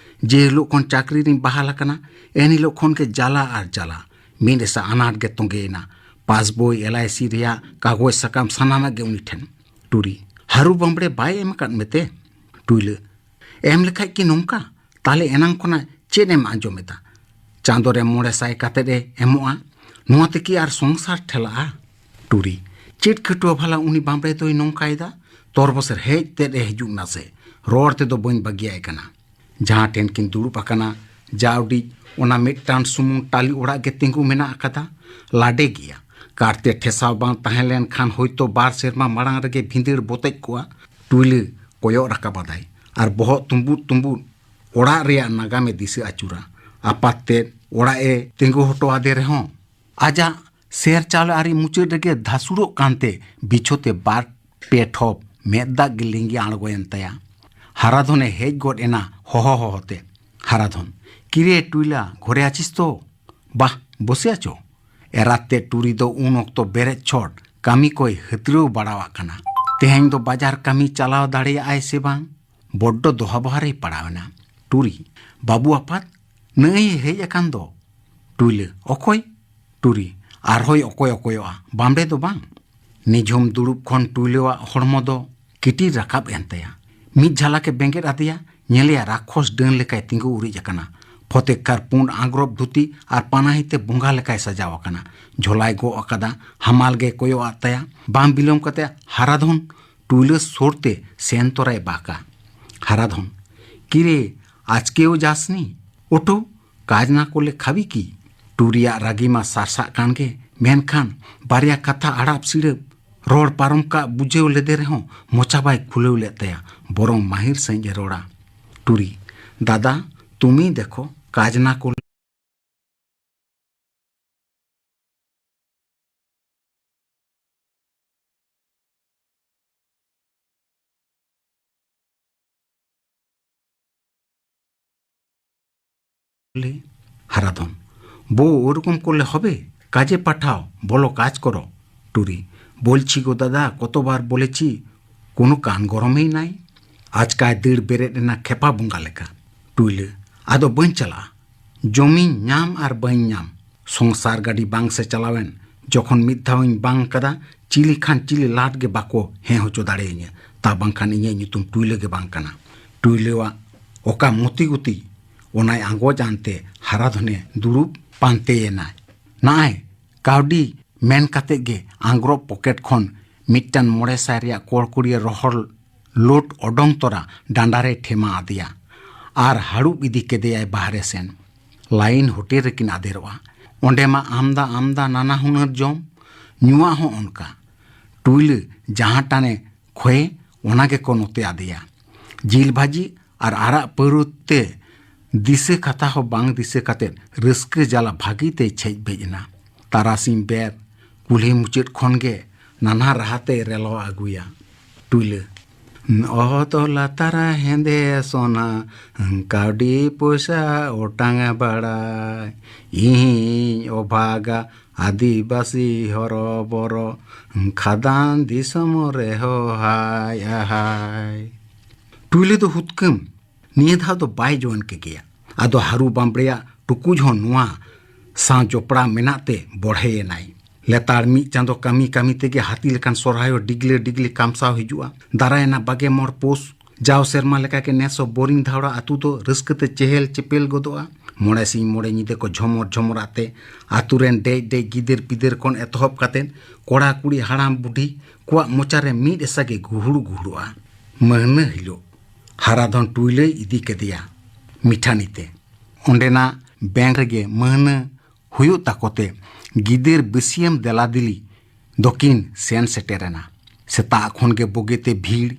ᱡᱮ ᱦᱤᱞᱳᱜ ᱠᱷᱚᱱ ᱪᱟᱹᱠᱨᱤ ᱨᱤᱧ ᱵᱟᱦᱟᱞ ᱟᱠᱟᱱᱟ, ᱮᱱ ᱦᱤᱞᱳᱜ ᱠᱷᱚᱱ ᱜᱮ ᱡᱟᱞᱟ ᱟᱨ ᱡᱟᱞᱟ᱾ ᱢᱤᱫ ᱮᱥᱟ ᱟᱱᱟᱴ ᱜᱮ ᱛᱚᱸᱜᱮᱭᱮᱱᱟ᱾ ᱯᱟᱥᱵᱳᱭ, ᱮᱞ ᱟᱭ ᱥᱤ ᱨᱮᱭᱟᱜ ᱠᱟᱜᱚᱡᱽ ᱥᱟᱠᱟᱢ ᱥᱟᱱᱟᱢᱟᱜ ᱜᱮ ᱩᱱᱤ ᱴᱷᱮᱱ᱾ ᱴᱩᱨᱤ, ᱦᱟᱹᱨᱩ ᱵᱟᱢᱵᱲᱮ ᱵᱟᱭ ᱮᱢ ᱟᱠᱟᱫ ᱢᱮᱛᱮ? ᱴᱩᱭᱞᱟᱹ, ᱮᱢ ᱞᱮᱠᱷᱟᱡ ᱠᱤ ᱱᱚᱝᱠᱟ? ᱛᱟᱦᱞᱮ ᱮᱱᱟᱝ ᱠᱷᱚᱱᱟᱜ ᱪᱮᱫ ᱮᱢ ᱟᱸᱡᱚᱢ ᱮᱫᱟ? ᱪᱟᱸᱫᱚ ᱨᱮ ᱢᱚᱬᱮ ᱥᱟᱭ ᱠᱟᱛᱮᱫ ᱮ ᱮᱢᱚᱜᱼᱟ, ᱱᱚᱣᱟ ᱛᱮᱠᱤ ᱟᱨ ᱥᱚᱝᱥᱟᱨ ᱴᱷᱮᱞᱟᱜᱼᱟ? ᱴᱩᱨᱤ, ᱪᱮᱫ ᱠᱷᱟᱹᱴᱩᱣᱟᱹ ᱵᱷᱟᱞᱟ ᱩᱱᱤ ᱵᱟᱢᱵᱲᱮ ᱫᱚᱭ ᱱᱚᱝᱠᱟᱭᱮᱫᱟ? ᱛᱚᱨᱵᱚᱥᱮᱨ ᱦᱮᱡ ᱛᱮᱫ ᱮ ᱦᱤᱡᱩᱜ ᱱᱟᱥᱮ, ᱨᱚᱲ ᱛᱮᱫᱚ ᱵᱟᱹᱧ ᱵᱟᱹᱜᱤᱭᱟᱭ ᱠᱟᱱᱟ᱾ ᱡᱟᱦᱟᱸ ᱴᱷᱮᱱ ᱠᱤᱱ ᱫᱩᱲᱩᱵ ᱟᱠᱟᱱᱟ, ᱡᱟᱣᱰᱤᱡ ᱚᱱᱟ ᱢᱤᱫᱴᱟᱝ ᱥᱩᱢᱩᱝ ᱴᱟᱹᱞᱤ ᱚᱲᱟᱜ ᱜᱮ ᱛᱤᱸᱜᱩ ᱢᱮᱱᱟᱜ ᱟᱠᱟᱫᱟ᱾ ᱞᱟᱰᱮ ᱜᱮᱭᱟ᱾ ᱠᱟᱨᱛᱮ ᱴᱷᱮᱥᱟᱣ ᱵᱟᱝ ᱛᱟᱦᱮᱸ ᱞᱮᱱ ᱠᱷᱟᱱ ᱦᱚᱭᱛᱳ ᱵᱟᱨ ᱥᱮᱨᱢᱟ ᱢᱟᱲᱟᱝ ᱨᱮᱜᱮ ᱵᱷᱤᱸᱫᱟᱹᱲ ᱵᱚᱛᱮᱡ ᱠᱚᱜᱼᱟ᱾ ᱴᱩᱭᱞᱟᱹ ᱠᱚᱭᱚᱜ ᱨᱟᱠᱟᱵ ᱟᱫᱟᱭ ᱟᱨ ᱵᱚᱦᱚᱜ ᱛᱩᱸᱵᱩᱫ ᱛᱩᱸᱵᱩᱫ ᱚᱲᱟᱜ ᱨᱮᱭᱟᱜ ᱱᱟᱜᱟᱢ ᱮ ᱫᱤᱥᱟᱹ ᱟᱹᱪᱩᱨᱟ᱾ ᱟᱯᱟᱛ ᱛᱮᱫ ᱚᱲᱟᱜ ᱮ ᱛᱤᱸᱜᱩ ᱦᱚᱴᱚ ᱟᱫᱮ ᱨᱮᱦᱚᱸ, ᱟᱡᱟᱜ ᱥᱮᱨ ᱪᱟᱣᱞᱮ ᱟᱹᱨᱤ ᱢᱩᱪᱟᱹᱫ ᱨᱮᱜᱮ ᱫᱷᱟᱥᱩᱲᱚᱜ ᱠᱟᱱᱛᱮ ᱵᱤᱪᱷᱚᱛᱮ ᱵᱟᱨ ᱯᱮ ᱴᱷᱚᱯ ᱢᱮᱫ ᱫᱟᱜ ᱜᱮ ᱞᱤᱸᱜᱤ ᱟᱬᱜᱚᱭᱮᱱ ᱛᱟᱭᱟ᱾ ᱦᱟᱨᱟᱫᱷᱚᱱᱮ ᱦᱮᱡ ᱜᱚᱫ ᱮᱱᱟ ᱦᱚᱦᱚ ᱦᱚᱦᱚᱛᱮ᱾ ᱦᱟᱨᱟᱫᱷᱚᱱ, "ᱠᱤᱨᱮ ᱴᱩᱭᱞᱟ, ᱜᱷᱚᱨᱮ ᱟᱪᱤᱥ ᱛᱚ? ᱵᱟᱦ, ᱵᱚᱥᱮ ᱟᱪᱚ?" ᱮᱨᱟᱛ ᱛᱮ ᱴᱩᱨᱤ ᱫᱚ ᱩᱱ ᱚᱠᱛᱚ ᱵᱮᱨᱮᱫ ᱪᱷᱚᱴ ᱠᱟᱹᱢᱤ ᱠᱚᱭ ᱦᱟᱹᱛᱲᱟᱹᱣ ᱵᱟᱲᱟᱣᱟᱜ ᱠᱟᱱᱟ᱾ ᱛᱮᱦᱮᱧ ᱫᱚ ᱵᱟᱡᱟᱨ ᱠᱟᱹᱢᱤ ᱪᱟᱞᱟᱣ ᱫᱟᱲᱮᱭᱟᱜᱼᱟᱭ ᱥᱮ ᱵᱟᱝ? ᱵᱚᱰᱰᱚ ᱫᱚᱦᱟ ᱵᱚᱦᱟ ᱨᱮᱭ ᱯᱟᱲᱟᱣ ᱮᱱᱟ᱾ ᱴᱩᱨᱤ, ᱵᱟᱹᱵᱩ ᱟᱯᱟᱛ, ᱱᱟᱹᱭ ᱮ ᱦᱮᱡ ᱟᱠᱟᱱ ᱫᱚ᱾ ᱴᱩᱭᱞᱟᱹ, ᱚᱠᱚᱭ? ᱴᱩᱨᱤ, ᱟᱨᱦᱚᱸᱭ ᱚᱠᱚᱭ ᱚᱠᱚᱭᱚᱜᱼᱟ, ᱵᱟᱢᱵᱽᱲᱮ ᱫᱚ ᱵᱟᱝ? ᱱᱤᱡᱷᱩᱢ ᱫᱩᱲᱩᱵ ᱠᱷᱚᱱ ᱴᱩᱭᱞᱟᱹᱣᱟᱜ ᱦᱚᱲᱢᱚ ᱫᱚ ᱠᱤᱴᱤᱨ ᱨᱟᱠᱟᱵ ᱮᱱ ᱛᱟᱭᱟ᱾ ᱢᱤᱫ ᱡᱷᱟᱞᱟᱠ ᱮ ᱵᱮᱸᱜᱮᱫ ᱟᱫᱮᱭᱟ, ᱧᱮᱞᱮᱭᱟ ᱨᱟᱠᱠᱷᱚᱥ ᱰᱟᱹᱱ ᱞᱮᱠᱟᱭ ᱛᱤᱸᱜᱩ ᱩᱨᱤᱡ ᱟᱠᱟᱱᱟ᱾ ᱯᱷᱚᱛᱮᱠᱟᱨ ᱯᱩᱸᱰ ᱟᱸᱜᱽᱨᱚᱵ ᱫᱷᱩᱛᱤ ᱟᱨ ᱯᱟᱱᱟᱦᱤ ᱛᱮ ᱵᱚᱸᱜᱟ ᱞᱮᱠᱟᱭ ᱥᱟᱡᱟᱣ ᱟᱠᱟᱱᱟ᱾ ᱡᱷᱚᱞᱟᱭ ᱜᱚᱜ ᱟᱠᱟᱫᱟ, ᱦᱟᱢᱟᱞ ᱜᱮ ᱠᱚᱭᱚᱜ ᱟᱫ ᱛᱟᱭᱟ᱾ ᱵᱟᱝ ᱵᱤᱞᱚᱢ ᱠᱟᱛᱮ ᱦᱟᱨᱟᱫᱷᱚᱱ ᱴᱩᱭᱞᱟᱹ ᱥᱩᱨ ᱛᱮ ᱥᱮᱱ ᱛᱚᱨᱟᱭ ᱵᱟᱠᱟ᱾ ᱦᱟᱨᱟᱫᱷᱚᱱ, ᱠᱤᱨᱮ, ᱟᱡᱠᱮᱣ ᱡᱟᱥᱱᱤ? ᱚᱴᱳ, ᱠᱟᱡᱽ ᱱᱟ ᱠᱚᱞᱮ ᱠᱷᱟᱵᱤ ᱠᱤ? ᱴᱩᱨᱤᱭᱟᱜ ᱨᱟᱹᱜᱤ ᱢᱟ ᱥᱟᱨᱥᱟᱜ ᱠᱟᱱ ᱜᱮ, ᱢᱮᱱᱠᱷᱟᱱ ᱵᱟᱨᱭᱟ ᱠᱟᱛᱷᱟ ᱟᱲᱟᱯ ᱥᱤᱲᱟᱹᱯ ᱨᱚᱲ ᱯᱟᱨᱚᱢ ᱠᱟᱜ ᱵᱩᱡᱷᱟᱹᱣ ᱞᱮᱫᱮ ᱨᱮᱦᱚᱸ ᱢᱚᱪᱟ ᱵᱟᱭ ᱠᱷᱩᱞᱟᱹᱣ ᱞᱮᱫ ᱛᱟᱭᱟ, ᱵᱚᱨᱚᱝ ᱢᱟᱹᱦᱤᱨ ᱥᱟᱺᱦᱤᱡ ᱮ ᱨᱚᱲᱟ᱾ ᱴᱩᱨᱤ, ᱫᱟᱫᱟ, ᱛᱩᱢᱤ ᱫᱮᱠᱷᱚ, ᱠᱟᱡᱽ ᱱᱟ ᱠᱚᱞᱮ লে হারাধন। বউ ওরকম করলে হবে? কাজে পাঠাও, বলো কাজ করো। ᱴᱩᱨᱤ, ᱵᱚᱞᱪᱷᱤ ᱜᱳ ᱫᱟᱫᱟ, ᱠᱚᱛᱚᱵᱟᱨ ᱵᱚᱞᱮᱪᱷᱤ, ᱠᱳᱱᱳ ᱠᱟᱱ ᱜᱚᱨᱚᱢᱮᱭ ᱱᱟᱭ᱾ ᱟᱪᱠᱟᱭ ᱫᱟᱹᱲ ᱵᱮᱨᱮᱫ ᱮᱱᱟ ᱠᱷᱮᱯᱟ ᱵᱚᱸᱜᱟ ᱞᱮᱠᱟ᱾ ᱴᱩᱭᱞᱟᱹ, ᱟᱫᱚ ᱵᱟᱹᱧ ᱪᱟᱞᱟᱜᱼᱟ᱾ ᱡᱚᱢᱤᱧ ᱧᱟᱢ ᱟᱨ ᱵᱟᱹᱧ ᱧᱟᱢ, ᱥᱚᱝᱥᱟᱨ ᱜᱟᱹᱰᱤ ᱵᱟᱝ ᱥᱮ ᱪᱟᱞᱟᱣᱮᱱ, ᱡᱚᱠᱷᱚᱱ ᱢᱤᱫ ᱫᱷᱟᱣ ᱤᱧ ᱵᱟᱝ ᱠᱟᱫᱟ, ᱪᱤᱞᱤ ᱠᱷᱟᱱ ᱪᱤᱞᱤ ᱞᱟᱴ ᱜᱮ ᱵᱟᱠᱚ ᱦᱮᱸ ᱦᱚᱪᱚ ᱫᱟᱲᱮᱭᱟᱹᱧᱟ᱾ ᱛᱟ ᱵᱟᱝᱠᱷᱟᱱ ᱤᱧᱟᱹᱜ ᱧᱩᱛᱩᱢ ᱴᱩᱭᱞᱟᱹ ᱜᱮ ᱵᱟᱝ ᱠᱟᱱᱟ᱾ ᱴᱩᱭᱞᱟᱹᱣᱟᱜ ᱚᱠᱟ ᱢᱚᱛᱤ ᱜᱩᱛᱤ, ᱚᱱᱟᱭ ᱟᱸᱜᱚᱪ ᱟᱱᱛᱮ ᱦᱟᱨᱟᱫᱷᱚᱱᱮ ᱫᱩᱲᱩᱵ ᱯᱟᱱᱛᱮᱭᱮᱱᱟᱭ᱾ ᱱᱟᱜᱼᱟᱭ, ᱠᱟᱹᱣᱰᱤ ᱢᱮᱱ ᱠᱟᱛᱮ ᱜᱮ ᱟᱝᱜᱽᱨᱚᱵ ᱯᱚᱠᱮᱴ ᱠᱷᱚᱱ ᱢᱤᱫᱴᱟᱝ ᱢᱚᱬᱮ ᱥᱟᱭ ᱨᱮᱭᱟᱜ ᱠᱚᱲᱠᱩᱲᱤᱭᱟᱹ ᱨᱚᱦᱚᱲ ᱞᱳᱴ ᱚᱰᱚᱝ ᱛᱚᱨᱟ ᱰᱟᱸᱰᱟ ᱨᱮᱭ ᱴᱷᱮᱢᱟ ᱟᱫᱮᱭᱟ ᱟᱨ ᱦᱟᱹᱲᱩᱵ ᱤᱫᱤ ᱠᱮᱫᱮᱭᱟᱭ ᱵᱟᱦᱨᱮ ᱥᱮᱱ᱾ ᱞᱟᱭᱤᱱ ᱦᱳᱴᱮᱞ ᱨᱮᱠᱤᱱ ᱟᱫᱮᱨᱚᱜᱼᱟ᱾ ᱚᱸᱰᱮ ᱢᱟ ᱟᱢᱫᱟ ᱟᱢᱫᱟ ᱱᱟᱱᱟ ᱦᱩᱱᱟᱹᱨ ᱡᱚᱢ ᱧᱩᱣᱟᱜ ᱦᱚᱸ ᱚᱱᱠᱟ᱾ ᱴᱩᱭᱞᱟᱹ ᱡᱟᱦᱟᱸ ᱴᱟᱱᱮ ᱠᱷᱚᱭᱮ, ᱚᱱᱟ ᱜᱮᱠᱚ ᱱᱚᱛᱮ ᱟᱫᱮᱭᱟ᱾ ᱡᱤᱞ ᱵᱷᱟᱹᱡᱤ ᱟᱨ ᱟᱨᱟᱜ ᱯᱟᱹᱨᱩ ᱛᱮ ᱫᱤᱥᱟᱹ ᱠᱟᱛᱷᱟ ᱦᱚᱸ ᱵᱟᱝ ᱫᱤᱥᱟᱹ ᱠᱟᱛᱮ ᱨᱟᱹᱥᱠᱟᱹ ᱡᱟᱞᱟ ᱵᱷᱟᱹᱜᱤ ᱛᱮᱭ ᱪᱷᱮᱡ ᱵᱷᱮᱡ ᱮᱱᱟ᱾ ᱛᱟᱨᱟᱥᱤᱧ ᱵᱮᱨ ᱠᱩᱞᱦᱤ ᱢᱩᱪᱟᱹᱫ ᱠᱷᱚᱱ ᱜᱮ ᱱᱟᱱᱦᱟ ᱨᱟᱦᱟ ᱛᱮᱭ ᱨᱮᱞᱚ ᱟᱹᱜᱩᱭᱟ᱾ ᱴᱩᱭᱞᱟᱹ, ᱚᱦᱚᱫ ᱞᱟᱛᱟᱨ ᱦᱮᱸᱫᱮ ᱥᱚᱱᱟ, ᱠᱟᱹᱣᱰᱤ ᱯᱚᱭᱥᱟ ᱚᱴᱟᱝ ᱵᱟᱲᱟᱭ, ᱤᱧ ᱚᱵᱷᱟᱜᱟ ᱟᱹᱫᱤᱵᱟᱹᱥᱤ ᱦᱚᱨᱚᱵᱚᱨᱚ, ᱠᱷᱟᱫᱟᱱ ᱫᱤᱥᱚᱢ ᱨᱮᱦᱚᱸ ᱦᱟᱭ ᱟᱦᱟᱭ᱾ ᱴᱩᱭᱞᱟᱹ ᱫᱚ ᱦᱩᱛᱠᱟᱹᱢ, ᱱᱤᱭᱟᱹ ᱫᱷᱟᱣ ᱫᱚ ᱵᱟᱭ ᱡᱚᱣᱟᱱ ᱠᱮᱜᱮᱭᱟ᱾ ᱟᱫᱚ ᱦᱟᱹᱨᱩ ᱵᱟᱢᱵᱲᱮᱭᱟᱜ ᱴᱩᱠᱩᱡ ᱦᱚᱸ ᱱᱚᱣᱟ ᱥᱟᱶ ᱡᱚᱯᱲᱟᱣ ᱢᱮᱱᱟᱜ ᱛᱮ ᱵᱚᱲᱦᱮᱭᱮᱱᱟᱭ᱾ ᱞᱮᱛᱟᱲ ᱢᱤᱫ ᱪᱟᱸᱫᱚ ᱠᱟᱹᱢᱤ ᱠᱟᱹᱢᱤ ᱛᱮᱜᱮ ᱦᱟᱹᱛᱤ ᱞᱮᱠᱟᱱ ᱥᱚᱨᱦᱟᱭ ᱦᱚᱸ ᱰᱤᱜᱽᱞᱟᱹ ᱰᱤᱜᱽᱞᱟᱹ ᱠᱟᱢᱥᱟᱣ ᱦᱤᱡᱩᱜᱼᱟ᱾ ᱫᱟᱨᱟᱭᱮᱱᱟ ᱵᱟᱜᱮ ᱢᱚᱬ ᱯᱳᱥ᱾ ᱡᱟᱣ ᱥᱮᱨᱢᱟ ᱞᱮᱠᱟᱜᱮ ᱱᱮᱥ ᱦᱚᱸ ᱵᱳᱨᱤᱝ ᱫᱷᱟᱣᱲᱟ ᱟᱹᱛᱩ ᱫᱚ ᱨᱟᱹᱥᱠᱟᱹ ᱛᱮ ᱪᱮᱦᱮᱞ ᱪᱮᱯᱮᱞ ᱜᱚᱫᱚᱜᱼᱟ᱾ ᱢᱚᱬᱮ ᱥᱤᱧ ᱢᱚᱬᱮ ᱧᱤᱫᱟᱹ ᱠᱚ ᱡᱷᱚᱢᱚᱨ ᱡᱷᱚᱢᱚᱨ ᱟᱛᱮ ᱟᱹᱛᱩ ᱨᱮᱱ ᱰᱮᱡ ᱰᱮᱡ ᱜᱤᱫᱟᱹᱨ ᱯᱤᱫᱟᱹᱨ ᱠᱷᱚᱱ ᱮᱛᱚᱦᱚᱵ ᱠᱟᱛᱮ ᱠᱚᱲᱟ ᱠᱩᱲᱤ ᱦᱟᱲᱟᱢ ᱵᱩᱰᱷᱤ ᱠᱚᱣᱟᱜ ᱢᱚᱪᱟ ᱨᱮ ᱢᱤᱫ ᱮᱥᱟ ᱜᱮ ᱜᱩᱦᱩᱲ ᱜᱩᱦᱩᱲᱚᱜᱼᱟ᱾ ᱢᱟᱹᱦᱱᱟᱹ ᱦᱤᱞᱳᱜ ᱦᱟᱨᱟᱫᱷᱚᱱ ᱴᱩᱭᱞᱟᱹᱭ ᱤᱫᱤ ᱠᱮᱫᱮᱭᱟ ᱢᱤᱴᱷᱟᱱᱤ ᱛᱮ᱾ ᱚᱸᱰᱮᱱᱟᱜ ᱵᱮᱝᱠ ᱨᱮᱜᱮ ᱢᱟᱹᱦᱱᱟᱹ ᱦᱩᱭᱩᱜ ᱛᱟᱠᱚ ᱛᱮ ᱜᱤᱫᱟᱹᱨ ᱵᱟᱹᱥᱭᱟᱹᱢ ᱫᱮᱞᱟ ᱫᱤᱞᱤ ᱫᱚᱠᱤᱱ ᱥᱮᱱ ᱥᱮᱴᱮᱨᱮᱱᱟ᱾ ᱥᱮᱛᱟᱜ ᱠᱷᱚᱱ ᱜᱮ ᱵᱳᱜᱮᱛᱮ ᱵᱷᱤᱲ,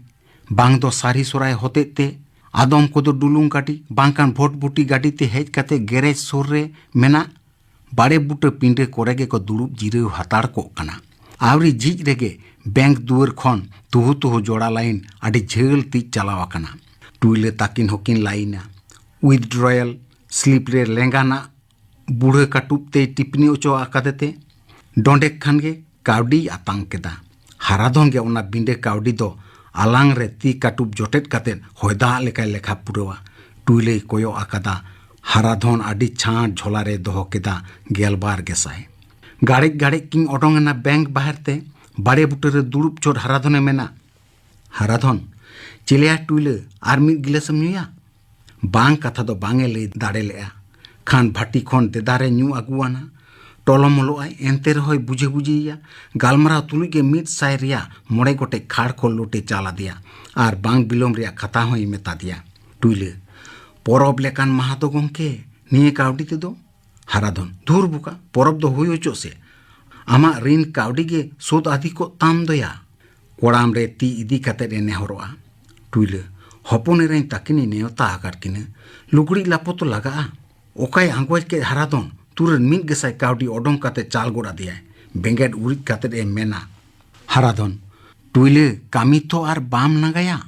ᱵᱟᱝ ᱫᱚ ᱥᱟᱹᱨᱤ ᱥᱚᱨᱟᱭ ᱦᱚᱛᱮᱡ ᱛᱮ, ᱟᱫᱚᱢ ᱠᱚᱫᱚ ᱰᱩᱞᱩᱝ ᱜᱟᱹᱰᱤ, ᱵᱟᱝᱠᱷᱟᱱ ᱵᱷᱳᱴᱵᱷᱩᱴᱤ ᱜᱟᱹᱰᱤ ᱛᱮ ᱦᱮᱡ ᱠᱟᱛᱮ ᱜᱮᱨᱮᱡᱽ ᱥᱩᱨ ᱨᱮ ᱢᱮᱱᱟᱜ ᱵᱟᱲᱮ ᱵᱩᱴᱟᱹ ᱯᱤᱸᱰᱟᱹ ᱠᱚᱨᱮ ᱜᱮᱠᱚ ᱫᱩᱲᱩᱵ ᱡᱤᱨᱟᱹᱣ ᱦᱟᱛᱟᱲ ᱠᱚᱜ ᱠᱟᱱᱟ᱾ ᱟᱹᱣᱨᱤ ᱡᱷᱤᱡ ᱨᱮᱜᱮ ᱵᱮᱝᱠ ᱫᱩᱣᱟᱹᱨ ᱠᱷᱚᱱ ᱛᱩᱦᱩ ᱛᱩᱦᱩ ᱡᱚᱲᱟ ᱞᱟᱭᱤᱱ ᱟᱹᱰᱤ ᱡᱷᱟᱹᱞ ᱛᱤᱡ ᱪᱟᱞᱟᱣ ᱟᱠᱟᱱᱟ᱾ ᱴᱩᱭᱞᱟᱹ ᱛᱟᱹᱠᱤᱱ ᱦᱚᱸᱠᱤᱱ ᱞᱟᱭᱤᱱᱟ᱾ ᱣᱤᱛᱷᱰᱨᱚᱭᱟᱞ ᱥᱞᱤᱯ ᱨᱮ ᱞᱮᱸᱜᱟᱱᱟᱜ ᱵᱩᱲᱦᱟᱹ ᱠᱟᱹᱴᱩᱵ ᱛᱮᱭ ᱴᱤᱯᱱᱤ ᱚᱪᱚ ᱟᱠᱟᱫᱮ ᱛᱮ ᱰᱚᱸᱰᱮᱠ ᱠᱷᱟᱱ ᱜᱮ ᱠᱟᱹᱣᱰᱤᱭ ᱟᱛᱟᱝ ᱠᱮᱫᱟ᱾ ᱦᱟᱨᱟᱫᱷᱚᱱ ᱜᱮ ᱚᱱᱟ ᱵᱤᱸᱰᱟᱹ ᱠᱟᱹᱣᱰᱤ ᱫᱚ ᱟᱞᱟᱝ ᱨᱮ ᱛᱤ ᱠᱟᱹᱴᱩᱵ ᱡᱚᱴᱮᱫ ᱠᱟᱛᱮ ᱦᱚᱭ ᱫᱟᱜ ᱞᱮᱠᱟᱭ ᱞᱮᱠᱷᱟ ᱯᱩᱨᱟᱹᱣᱟ᱾ ᱴᱩᱭᱞᱟᱹᱭ ᱠᱚᱭᱚᱜ ᱟᱠᱟᱫᱟ᱾ ᱦᱟᱨᱟᱫᱷᱚᱱ ᱟᱹᱰᱤ ᱪᱷᱟᱸᱴ ᱡᱷᱚᱞᱟ ᱨᱮᱭ ᱫᱚᱦᱚ ᱠᱮᱫᱟ ᱜᱮᱞᱵᱟᱨ ᱜᱮᱥᱟᱭ᱾ ᱜᱟᱲᱮᱡ ᱜᱟᱲᱮᱡ ᱠᱤᱱ ᱚᱰᱚᱝ ᱮᱱᱟ ᱵᱮᱝᱠ ᱵᱟᱦᱮᱨ ᱛᱮ᱾ ᱵᱟᱲᱮ ᱵᱩᱴᱟᱹ ᱨᱮ ᱫᱩᱲᱩᱵ ᱪᱷᱚᱴ ᱦᱟᱨᱟᱫᱷᱚᱱᱮ ᱢᱮᱱᱟ, "ᱦᱟᱨᱟᱫᱷᱚᱱ, ᱪᱮᱞᱮᱭᱟ ᱴᱩᱭᱞᱟᱹ, ᱟᱨ ᱢᱤᱫ ᱜᱤᱞᱟᱹᱥᱮᱢ ᱧᱩᱭᱟ?" ᱵᱟᱝ ᱠᱟᱛᱷᱟ ᱫᱚ ᱵᱟᱝ ᱮ ᱞᱟᱹᱭ ᱫᱟᱲᱮ ᱞᱮᱫᱼᱟ᱾ ᱠᱷᱟᱱ ᱵᱷᱟᱹᱴᱤ ᱠᱷᱚᱱ ᱫᱮᱫᱟᱨᱮ ᱧᱩ ᱟᱹᱜᱩᱣᱟᱱᱟ᱾ ᱴᱚᱞᱚᱢᱚᱞᱚᱜ ᱟᱭ, ᱮᱱᱛᱮ ᱨᱮᱦᱚᱸᱭ ᱵᱩᱡᱷᱟᱹ ᱵᱩᱡᱷᱤᱭᱮᱭᱟ᱾ ᱜᱟᱞᱢᱟᱨᱟᱣ ᱛᱩᱞᱩᱡ ᱜᱮ ᱢᱤᱫ ᱥᱟᱭ ᱨᱮᱭᱟᱜ ᱢᱚᱬᱮ ᱜᱚᱴᱮᱡ ᱠᱷᱟᱲ ᱠᱷᱚᱞ ᱞᱳᱴᱮ ᱪᱟᱞ ᱟᱫᱮᱭᱟ ᱟᱨ ᱵᱟᱝ ᱵᱤᱞᱚᱢ ᱨᱮᱭᱟᱜ ᱠᱟᱛᱷᱟ ᱦᱚᱸᱭ ᱢᱮᱛᱟ ᱫᱮᱭᱟ᱾ ᱴᱩᱭᱞᱟᱹ, "ᱯᱚᱨᱚᱵᱽ ᱞᱮᱠᱟᱱ ᱢᱟᱦᱟ ᱫᱚ ᱜᱚᱢᱠᱮ, ᱱᱤᱭᱟᱹ ᱠᱟᱹᱣᱰᱤ ᱛᱮᱫᱚ?" ᱦᱟᱨᱟᱫᱷᱚᱱ, "ᱫᱷᱩᱨ ᱵᱚᱠᱟ, ᱯᱚᱨᱚᱵᱽ ᱫᱚ ᱦᱩᱭ ᱦᱚᱪᱚᱜ ᱥᱮ, ᱟᱢᱟᱜ ᱨᱤᱱ ᱠᱟᱹᱣᱰᱤ ᱜᱮ ᱥᱳᱫᱷ ᱟᱫᱷᱤ ᱠᱚᱜ ᱛᱟᱢ ᱫᱚᱭᱟ᱾" ᱠᱚᱲᱟᱢ ᱨᱮ ᱛᱤ ᱤᱫᱤ ᱠᱟᱛᱮ ᱮ ᱱᱮᱦᱚᱨᱚᱜᱼᱟ᱾ ᱴᱩᱭᱞᱟᱹ, "ᱦᱚᱯᱚᱱ ᱮᱨᱟᱧ ᱛᱟᱹᱠᱤᱱᱤᱧ ᱱᱮᱣᱛᱟ ᱟᱠᱟᱫ ᱠᱤᱱᱟᱹ, ᱞᱩᱜᱽᱲᱤᱡ ᱞᱟᱯᱚ ᱛᱚ ᱞᱟᱜᱟᱜᱼᱟ᱾ ᱚᱠᱟᱭ ᱟᱸᱜᱚᱪ ᱠᱮᱫ ᱦᱟᱨᱟᱫᱷᱚᱱ, ᱛᱩᱨᱟᱹᱛ ᱢᱤᱫ ᱜᱮᱥᱟᱭ ᱠᱟᱹᱣᱰᱤ ᱚᱰᱚᱝ ᱠᱟᱛᱮ ᱪᱟᱞ ᱜᱚᱫ ᱟᱫᱮᱭᱟᱭ᱾ ᱵᱮᱸᱜᱮᱫ ᱩᱨᱤᱡ ᱠᱟᱛᱮ ᱮ ᱢᱮᱱᱟ, ᱦᱟᱨᱟᱫᱷᱚᱱ, ᱴᱩᱭᱞᱟᱹ, ᱠᱟᱹᱢᱤ ᱛᱚ ᱟᱨ ᱵᱟᱢ ᱱᱟᱜᱟᱭᱟ᱾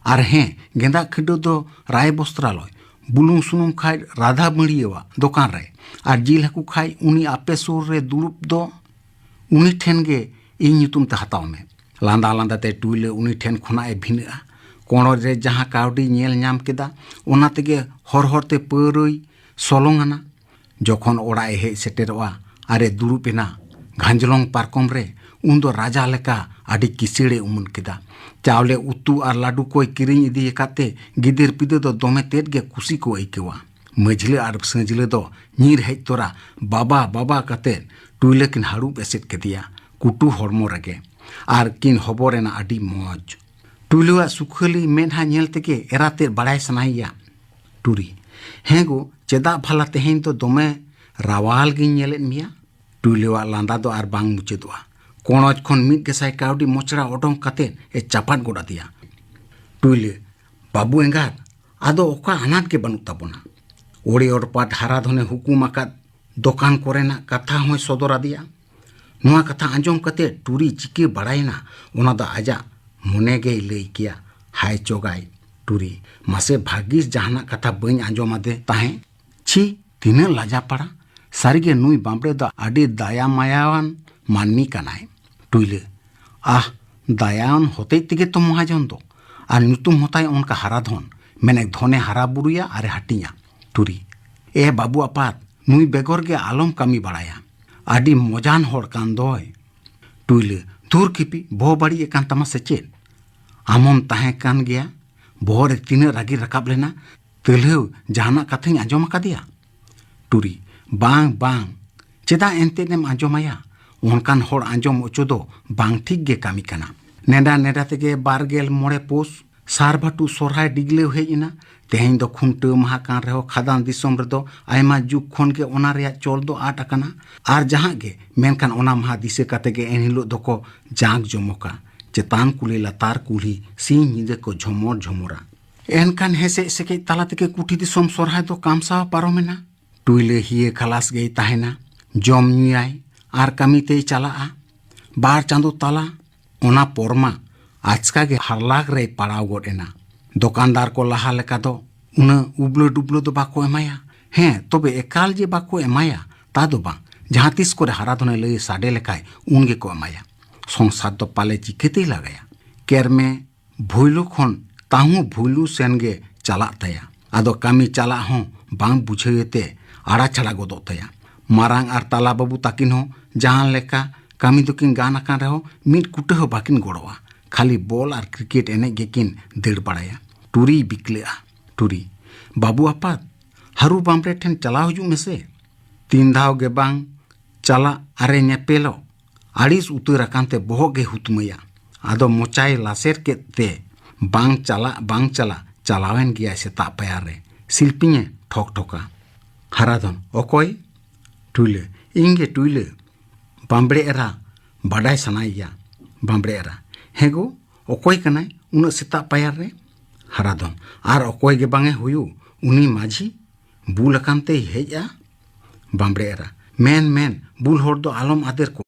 ᱟᱨ ᱦᱮᱸ, ᱜᱮᱸᱫᱟᱜ ᱠᱷᱟᱹᱰᱟᱹ ᱫᱚ ᱨᱟᱭ ᱵᱚᱥᱛᱨᱟᱞᱚᱭ, ᱵᱩᱞᱩᱝ ᱥᱩᱱᱩᱢ ᱠᱷᱟᱡ ᱨᱟᱫᱷᱟ ᱢᱟᱹᱲᱤᱭᱟᱹᱣᱟᱜ ᱫᱚᱠᱟᱱ ᱨᱮ, ᱟᱨ ᱡᱤᱞ ᱦᱟᱹᱠᱩ ᱠᱷᱟᱡ ᱩᱱᱤ ᱟᱯᱮ ᱥᱩᱨ ᱨᱮ ᱫᱩᱲᱩᱵ ᱫᱚ, ᱩᱱᱤ ᱴᱷᱮᱱ ᱜᱮ ᱤᱧ ᱧᱩᱛᱩᱢ ᱛᱮ ᱦᱟᱛᱟᱣ ᱢᱮ᱾ ᱞᱟᱸᱫᱟ ᱞᱟᱸᱫᱟ ᱛᱮ ᱴᱩᱭᱞᱟᱹ ᱩᱱᱤ ᱴᱷᱮᱱ ᱠᱷᱚᱱᱟᱜ ᱮ ᱵᱷᱤᱱᱟᱹᱜᱼᱟ᱾ ᱠᱚᱲᱚᱡ ᱨᱮ ᱡᱟᱦᱟᱸ ᱠᱟᱹᱣᱰᱤ ᱧᱮᱞ ᱧᱟᱢ ᱠᱮᱫᱟ, ᱚᱱᱟ ᱛᱮᱜᱮ ᱦᱚᱨ ᱦᱚᱨ ᱛᱮ ᱯᱟᱹᱣᱨᱟᱹᱭ ᱥᱚᱞᱚᱝ ᱟᱱᱟ᱾ ᱡᱚᱠᱷᱚᱱ ᱚᱲᱟᱜ ᱮ ᱦᱮᱡ ᱥᱮᱴᱮᱨᱚᱜᱼᱟ ᱟᱨ ᱮ ᱫᱩᱲᱩᱵ ᱮᱱᱟ ᱜᱷᱟᱸᱡᱽᱞᱚᱝ ᱯᱟᱨᱠᱚᱢ ᱨᱮ, ᱩᱱ ᱫᱚ ᱨᱟᱡᱟ ᱞᱮᱠᱟ ᱟᱹᱰᱤ ᱠᱤᱥᱟᱹᱬ ᱮ ᱩᱢᱟᱹᱱ ᱠᱮᱫᱟ᱾ ᱪᱟᱣᱞᱮ, ᱩᱛᱩ ᱟᱨ ᱞᱟᱹᱰᱩ ᱠᱚᱭ ᱠᱤᱨᱤᱧ ᱤᱫᱤ ᱟᱠᱟᱫ ᱛᱮ ᱜᱤᱫᱟᱹᱨ ᱯᱤᱫᱟᱹᱨ ᱫᱚ ᱫᱚᱢᱮ ᱛᱮᱫ ᱜᱮ ᱠᱩᱥᱤ ᱠᱚ ᱟᱹᱭᱠᱟᱹᱣᱟ᱾ ᱢᱟᱹᱡᱷᱞᱟᱹ ᱟᱨ ᱥᱟᱹᱡᱷᱞᱟᱹ ᱫᱚ ᱧᱤᱨ ᱦᱮᱡ ᱛᱚᱨᱟ ᱵᱟᱵᱟ, ᱵᱟᱵᱟ ᱠᱟᱛᱮ ᱴᱩᱭᱞᱟᱹ ᱠᱤᱱ ᱦᱟᱹᱨᱩᱵ ᱮᱥᱮᱫ ᱠᱮᱫᱮᱭᱟ ᱠᱩᱴᱩ ᱦᱚᱲᱢᱚ ᱨᱮᱜᱮ᱾ ᱟᱨ ᱠᱤᱱ ᱦᱚᱵᱚᱨ ᱮᱱᱟ ᱟᱹᱰᱤ ᱢᱚᱡᱽ᱾ ᱴᱩᱭᱞᱟᱹᱣᱟᱜ ᱥᱩᱠᱷᱟᱹᱞᱤ ᱢᱮᱫᱦᱟ ᱧᱮᱞ ᱛᱮᱜᱮ ᱮᱨᱟ ᱛᱮᱫ ᱵᱟᱲᱟᱭ ᱥᱟᱱᱟᱭᱮᱭᱟ᱾ ᱴᱩᱨᱤ, ᱦᱮᱸ ᱜᱳ, ᱪᱮᱫᱟᱜ ᱵᱷᱟᱞᱟ ᱛᱮᱦᱮᱧ ᱫᱚ ᱫᱚᱢᱮ ᱨᱟᱣᱟᱞ ᱜᱤᱧ ᱧᱮᱞᱮᱫ ᱢᱮᱭᱟ? ᱴᱩᱭᱞᱟᱹᱣᱟᱜ ᱞᱟᱸᱫᱟ ᱫᱚ ᱟᱨ ᱵᱟᱝ ᱢᱩᱪᱟᱹᱫᱚᱜᱼᱟ᱾ ᱠᱚᱲᱚᱡ ᱠᱷᱚᱱ ᱢᱤᱫ ᱜᱮᱥᱟᱭ ᱠᱟᱹᱣᱰᱤ ᱢᱚᱪᱲᱟ ᱚᱰᱚᱝ ᱠᱟᱛᱮ ᱮ ᱪᱟᱯᱟᱫ ᱜᱚᱫ ᱟᱫᱮᱭᱟ᱾ ᱴᱩᱭᱞᱟᱹ, ᱵᱟᱹᱵᱩ ᱮᱸᱜᱟᱛ, ᱟᱫᱚ ᱚᱠᱟ ᱟᱱᱟᱴ ᱜᱮ ᱵᱟᱹᱱᱩᱜ ᱛᱟᱵᱚᱱᱟ᱾ ᱚᱲᱮ ᱚᱲᱯᱟᱴ ᱦᱟᱨᱟ ᱫᱷᱚᱱᱮ ᱦᱩᱠᱩᱢ ᱟᱠᱟᱫ ᱫᱚᱠᱟᱱ ᱠᱚᱨᱮᱱᱟᱜ ᱠᱟᱛᱷᱟ ᱦᱚᱸᱭ ᱥᱚᱫᱚᱨ ᱟᱫᱮᱭᱟ᱾ ᱱᱚᱣᱟ ᱠᱟᱛᱷᱟ ᱟᱸᱡᱚᱢ ᱠᱟᱛᱮ ᱴᱩᱨᱤ ᱪᱤᱠᱟᱹ ᱵᱟᱲᱟᱭᱮᱱᱟ, ᱚᱱᱟ ᱫᱚ ᱟᱡᱟᱜ ᱢᱚᱱᱮ ᱜᱮᱭ ᱞᱟᱹᱭ ᱠᱮᱭᱟ, ᱦᱟᱭ ᱪᱚᱜᱟᱭ ᱴᱩᱨᱤ, ᱢᱟᱥᱮ ᱵᱷᱟᱹᱜᱤᱥ ᱡᱟᱦᱟᱱᱟᱜ ᱠᱟᱛᱷᱟ ᱵᱟᱹᱧ ᱟᱸᱡᱚᱢ ᱟᱫᱮ ᱛᱟᱦᱮᱸ᱾ ᱪᱷᱤ, ᱛᱤᱱᱟᱹᱜ ᱞᱟᱡᱟ ᱯᱟᱲᱟ! ᱥᱟᱹᱨᱤᱜᱮ ᱱᱩᱭ ᱵᱟᱸᱵᱽᱲᱮ ᱫᱚ ᱟᱹᱰᱤ ᱫᱟᱭᱟ ᱢᱟᱭᱟᱣᱟᱱ ᱢᱟᱹᱱᱢᱤ ᱠᱟᱱᱟᱭ᱾ ᱴᱩᱭᱞᱟᱹ, ᱟᱦ, ᱫᱟᱭᱟᱣᱟᱱ ᱦᱚᱛᱮᱡ ᱛᱮᱜᱮ ᱛᱚ ᱢᱚᱦᱟᱡᱚᱱ ᱫᱚ, ᱟᱨ ᱧᱩᱛᱩᱢ ᱦᱚᱸᱛᱟᱭ ᱚᱱᱠᱟ ᱦᱟᱨᱟ ᱫᱷᱚᱱ, ᱢᱮᱱᱮᱠ ᱫᱷᱚᱱᱮ ᱦᱟᱨᱟ ᱵᱩᱨᱩᱭᱟ ᱟᱨᱮ ᱦᱟᱹᱴᱤᱧᱟ᱾ ᱴᱩᱨᱤ, ᱮ ᱵᱟᱹᱵᱩ ᱟᱯᱟᱛ, ᱱᱩᱭ ᱵᱮᱜᱚᱨ ᱜᱮ ᱟᱞᱚᱢ ᱠᱟᱹᱢᱤ ᱵᱟᱲᱟᱭᱟ, ᱟᱹᱰᱤ ᱢᱚᱡᱟᱱ ᱦᱚᱲ ᱠᱟᱱ ᱫᱚᱭ᱾ ᱴᱩᱭᱞᱟᱹ, ᱫᱷᱩᱨ ᱠᱷᱤᱯᱤ, ᱵᱚᱦᱚ ᱵᱟᱹᱲᱤᱡ ᱟᱠᱟᱱ ᱛᱟᱢᱟ ᱥᱮ ᱪᱮᱫ? ᱟᱢ ᱦᱚᱸᱢ ᱛᱟᱦᱮᱸ ᱠᱟᱱ ᱜᱮᱭᱟ, ᱵᱚᱦᱚᱜ ᱨᱮ ᱛᱤᱱᱟᱹᱜ ᱨᱟᱹᱜᱤ ᱨᱟᱠᱟᱵ ᱞᱮᱱᱟ, ᱛᱟᱹᱞᱦᱟᱹᱣ ᱡᱟᱦᱟᱱᱟᱜ ᱠᱟᱛᱷᱟᱧ ᱟᱸᱡᱚᱢ ᱟᱠᱟᱫᱮᱭᱟ? ᱴᱩᱨᱤ, ᱵᱟᱝ, ᱵᱟᱝ, ᱪᱮᱫᱟᱜ ᱮᱱᱛᱮᱫ ᱮᱢ ᱟᱸᱡᱚᱢᱟᱭᱟ? ᱚᱱᱠᱟᱱ ᱦᱚᱲ ᱟᱸᱡᱚᱢ ᱚᱪᱚ ᱫᱚ ᱵᱟᱝ ᱴᱷᱤᱠ ᱜᱮ ᱠᱟᱹᱢᱤ ᱠᱟᱱᱟ᱾ ᱱᱮᱰᱟ ᱱᱮᱰᱟ ᱛᱮᱜᱮ ᱵᱟᱨ ᱜᱮᱞ ᱢᱚᱬᱮ ᱯᱳᱥ ᱥᱟᱨ ᱵᱷᱟᱴᱩ ᱥᱚᱨᱦᱟᱭ ᱰᱤᱜᱽᱞᱟᱹᱣ ᱦᱮᱡ ᱮᱱᱟ᱾ ᱛᱮᱦᱮᱧ ᱫᱚ ᱠᱷᱩᱱᱴᱟᱹᱣ ᱢᱟᱦᱟ ᱠᱟᱱ ᱨᱮᱦᱚᱸ ᱠᱷᱟᱫᱟᱱ ᱫᱤᱥᱚᱢ ᱨᱮᱫᱚ ᱟᱭᱢᱟ ᱡᱩᱜᱽ ᱠᱷᱚᱱ ᱜᱮ ᱚᱱᱟ ᱨᱮᱭᱟᱜ ᱪᱚᱞ ᱫᱚ ᱟᱫ ᱟᱠᱟᱱᱟ᱾ ᱟᱨ ᱡᱟᱦᱟᱸ ᱜᱮ, ᱢᱮᱱᱠᱷᱟᱱ ᱚᱱᱟ ᱢᱟᱦᱟ ᱫᱤᱥᱟᱹ ᱠᱟᱛᱮ ᱜᱮ ᱮᱱᱦᱤᱞᱳᱜ ᱫᱚᱠᱚ ᱡᱟᱸᱠ ᱡᱚᱢᱚᱠᱟ᱾ ᱪᱮᱛᱟᱱ ᱠᱩᱞᱦᱤ ᱞᱟᱛᱟᱨ ᱠᱩᱞᱦᱤ ᱥᱤᱧ ᱧᱤᱫᱟᱹ ᱠᱚ ᱡᱷᱚᱢᱚᱨ ᱡᱷᱚᱢᱚᱨᱟ᱾ ᱮᱱᱠᱷᱟᱱ ᱦᱮᱸᱥᱮᱡ ᱥᱮᱠᱮᱡ ᱛᱟᱞᱟ ᱛᱮᱜᱮ ᱠᱩᱴᱷᱤ ᱫᱤᱥᱚᱢ ᱥᱚᱨᱦᱟᱭ ᱫᱚ ᱠᱟᱢᱥᱟᱣ ᱯᱟᱨᱚᱢᱮᱱᱟ᱾ ᱴᱩᱭᱞᱟᱹ ᱦᱤᱭᱟᱹ ᱠᱷᱟᱞᱟᱥ ᱜᱮᱭ ᱛᱟᱦᱮᱱᱟ, ᱡᱚᱢ ᱧᱩᱭᱟᱭ ᱟᱨ ᱠᱟᱹᱢᱤ ᱛᱮᱭ ᱪᱟᱞᱟᱜᱼᱟ᱾ ᱵᱟᱨ ᱪᱟᱸᱫᱚ ᱛᱟᱞᱟ, ᱚᱱᱟ ᱯᱚᱨ ᱢᱟ ᱟᱪᱠᱟ ᱜᱮ ᱦᱟᱨᱞᱟᱠ ᱨᱮᱭ ᱯᱟᱲᱟᱣ ᱜᱚᱫ ᱮᱱᱟ᱾ ᱫᱚᱠᱟᱱᱫᱟᱨ ᱠᱚ ᱞᱟᱦᱟ ᱞᱮᱠᱟ ᱫᱚ ᱩᱱᱟᱹᱜ ᱩᱵᱞᱟᱹ ᱰᱩᱵᱞᱟᱹ ᱫᱚ ᱵᱟᱠᱚ ᱮᱢᱟᱭᱟ᱾ ᱦᱮᱸ, ᱛᱚᱵᱮ ᱮᱠᱟᱞ ᱡᱮ ᱵᱟᱠᱚ ᱮᱢᱟᱭᱟ, ᱛᱟ ᱫᱚ ᱵᱟᱝ᱾ ᱡᱟᱦᱟᱸ ᱛᱤᱥ ᱠᱚᱨᱮ ᱦᱟᱨᱟ ᱫᱷᱚᱱᱮ ᱞᱟᱹᱭ ᱥᱟᱰᱮ ᱞᱮᱠᱷᱟᱭ, ᱩᱱ ᱜᱮᱠᱚ ᱮᱢᱟᱭᱟ᱾ ᱥᱚᱝᱥᱟᱨ ᱫᱚ ᱯᱟᱞᱮ ᱪᱤᱠᱟᱹᱛᱮᱭ ᱞᱟᱜᱟᱭᱟ? ᱠᱮᱨᱢᱮ ᱵᱷᱩᱭᱞᱩ ᱠᱷᱚᱱ ᱛᱟᱦᱩᱸ ᱵᱷᱩᱞᱩ ᱥᱮᱱ ᱜᱮ ᱪᱟᱞᱟᱜ ᱛᱟᱭᱟ᱾ ᱟᱫᱚ ᱠᱟᱹᱢᱤ ᱪᱟᱞᱟᱜ ᱦᱚᱸ ᱵᱟᱝ ᱵᱩᱡᱷᱟᱹᱣ ᱮᱛᱮ ᱟᱲᱟ ᱪᱷᱟᱲᱟ ᱜᱚᱫᱚᱜ ᱛᱟᱭᱟ᱾ ᱢᱟᱨᱟᱝ ᱟᱨ ᱛᱟᱞᱟ ᱵᱟᱹᱵᱩ ᱛᱟᱹᱠᱤᱱ ᱦᱚᱸ ᱡᱟᱦᱟᱸ ᱞᱮᱠᱟ ᱠᱟᱹᱢᱤ ᱫᱚᱠᱤᱱ ᱜᱟᱱ ᱟᱠᱟᱱ ᱨᱮᱦᱚᱸ ᱢᱤᱫ ᱠᱩᱴᱟᱹ ᱦᱚᱸ ᱵᱟᱹᱠᱤᱱ ᱜᱚᱲᱚᱜᱼᱟ᱾ ᱠᱷᱟᱹᱞᱤ ᱵᱚᱞ ᱟᱨ ᱠᱨᱤᱠᱮᱴ ᱮᱱᱮᱡ ᱜᱮᱠᱤᱱ ᱫᱟᱹᱲ ᱵᱟᱲᱟᱭᱟ᱾ ᱴᱩᱨᱤᱭ ᱵᱤᱠᱞᱟᱹᱜᱼᱟ᱾ ᱴᱩᱨᱤ, ᱵᱟᱹᱵᱩ ᱟᱯᱟᱛ, ᱦᱟᱹᱨᱩ ᱵᱟᱢᱵᱽᱲᱮ ᱴᱷᱮᱱ ᱪᱟᱞᱟᱣ ᱦᱤᱡᱩᱜ ᱢᱮᱥᱮ᱾ ᱛᱤᱱ ᱫᱷᱟᱣ ᱜᱮ ᱵᱟᱝ ᱪᱟᱞᱟᱜ ᱟᱨᱮ ᱧᱮᱯᱮᱞᱚᱜ᱾ ᱟᱹᱲᱤᱥ ᱩᱛᱟᱹᱨ ᱟᱠᱟᱱ ᱛᱮ ᱵᱚᱦᱚᱜ ᱜᱮ ᱦᱩᱛᱢᱟᱹᱭᱟ᱾ ᱟᱫᱚ ᱢᱚᱪᱟᱭ ᱞᱟᱥᱮᱨ ᱠᱮᱫ ᱛᱮ, "ᱵᱟᱝ ᱪᱟᱞᱟᱜ, ᱵᱟᱝ ᱪᱟᱞᱟᱜ, ᱪᱟᱞᱟᱣᱮᱱ ᱜᱮᱭᱟᱭ ᱥᱮᱛᱟᱜ ᱯᱟᱭᱟᱨ ᱨᱮ᱾" ᱥᱤᱞᱯᱤᱧᱮ ᱴᱷᱚᱠ ᱴᱷᱚᱠᱟ᱾ ᱦᱟᱨᱟᱫᱷᱚᱱ, "ᱚᱠᱚᱭ?" ᱴᱩᱭᱞᱟᱹ, "ᱤᱧ ᱜᱮ ᱴᱩᱭᱞᱟᱹ, ᱵᱟᱢᱵᱽᱲᱮ ᱮᱨᱟ, ᱵᱟᱰᱟᱭ ᱥᱟᱱᱟᱭᱮᱭᱟ᱾" ᱵᱟᱢᱵᱽᱲᱮ ᱮᱨᱟ, "ᱦᱮᱸ ᱜᱳ, ᱚᱠᱚᱭ ᱠᱟᱱᱟᱭ ᱩᱱᱟᱹᱜ ᱥᱮᱛᱟᱜ ᱯᱟᱭᱟᱨ ᱨᱮ?" ᱦᱟᱨᱟᱫᱷᱚᱱ, "ᱟᱨ ᱚᱠᱚᱭ ᱜᱮ ᱵᱟᱝ ᱮ ᱦᱩᱭᱩᱜ, ᱩᱱᱤ ᱢᱟᱹᱡᱷᱤ᱾ ᱵᱩᱞ ᱟᱠᱟᱱ ᱛᱮᱭ ᱦᱮᱡᱼᱟ?" ᱵᱟᱢᱵᱽᱲᱮ ᱮᱨᱟ, "ᱢᱮᱱ, ᱢᱮᱱ, ᱵᱩᱞ ᱦᱚᱲ ᱫᱚ ᱟᱞᱚᱢ ᱟᱫᱮᱨ ᱠᱚᱣᱟ᱾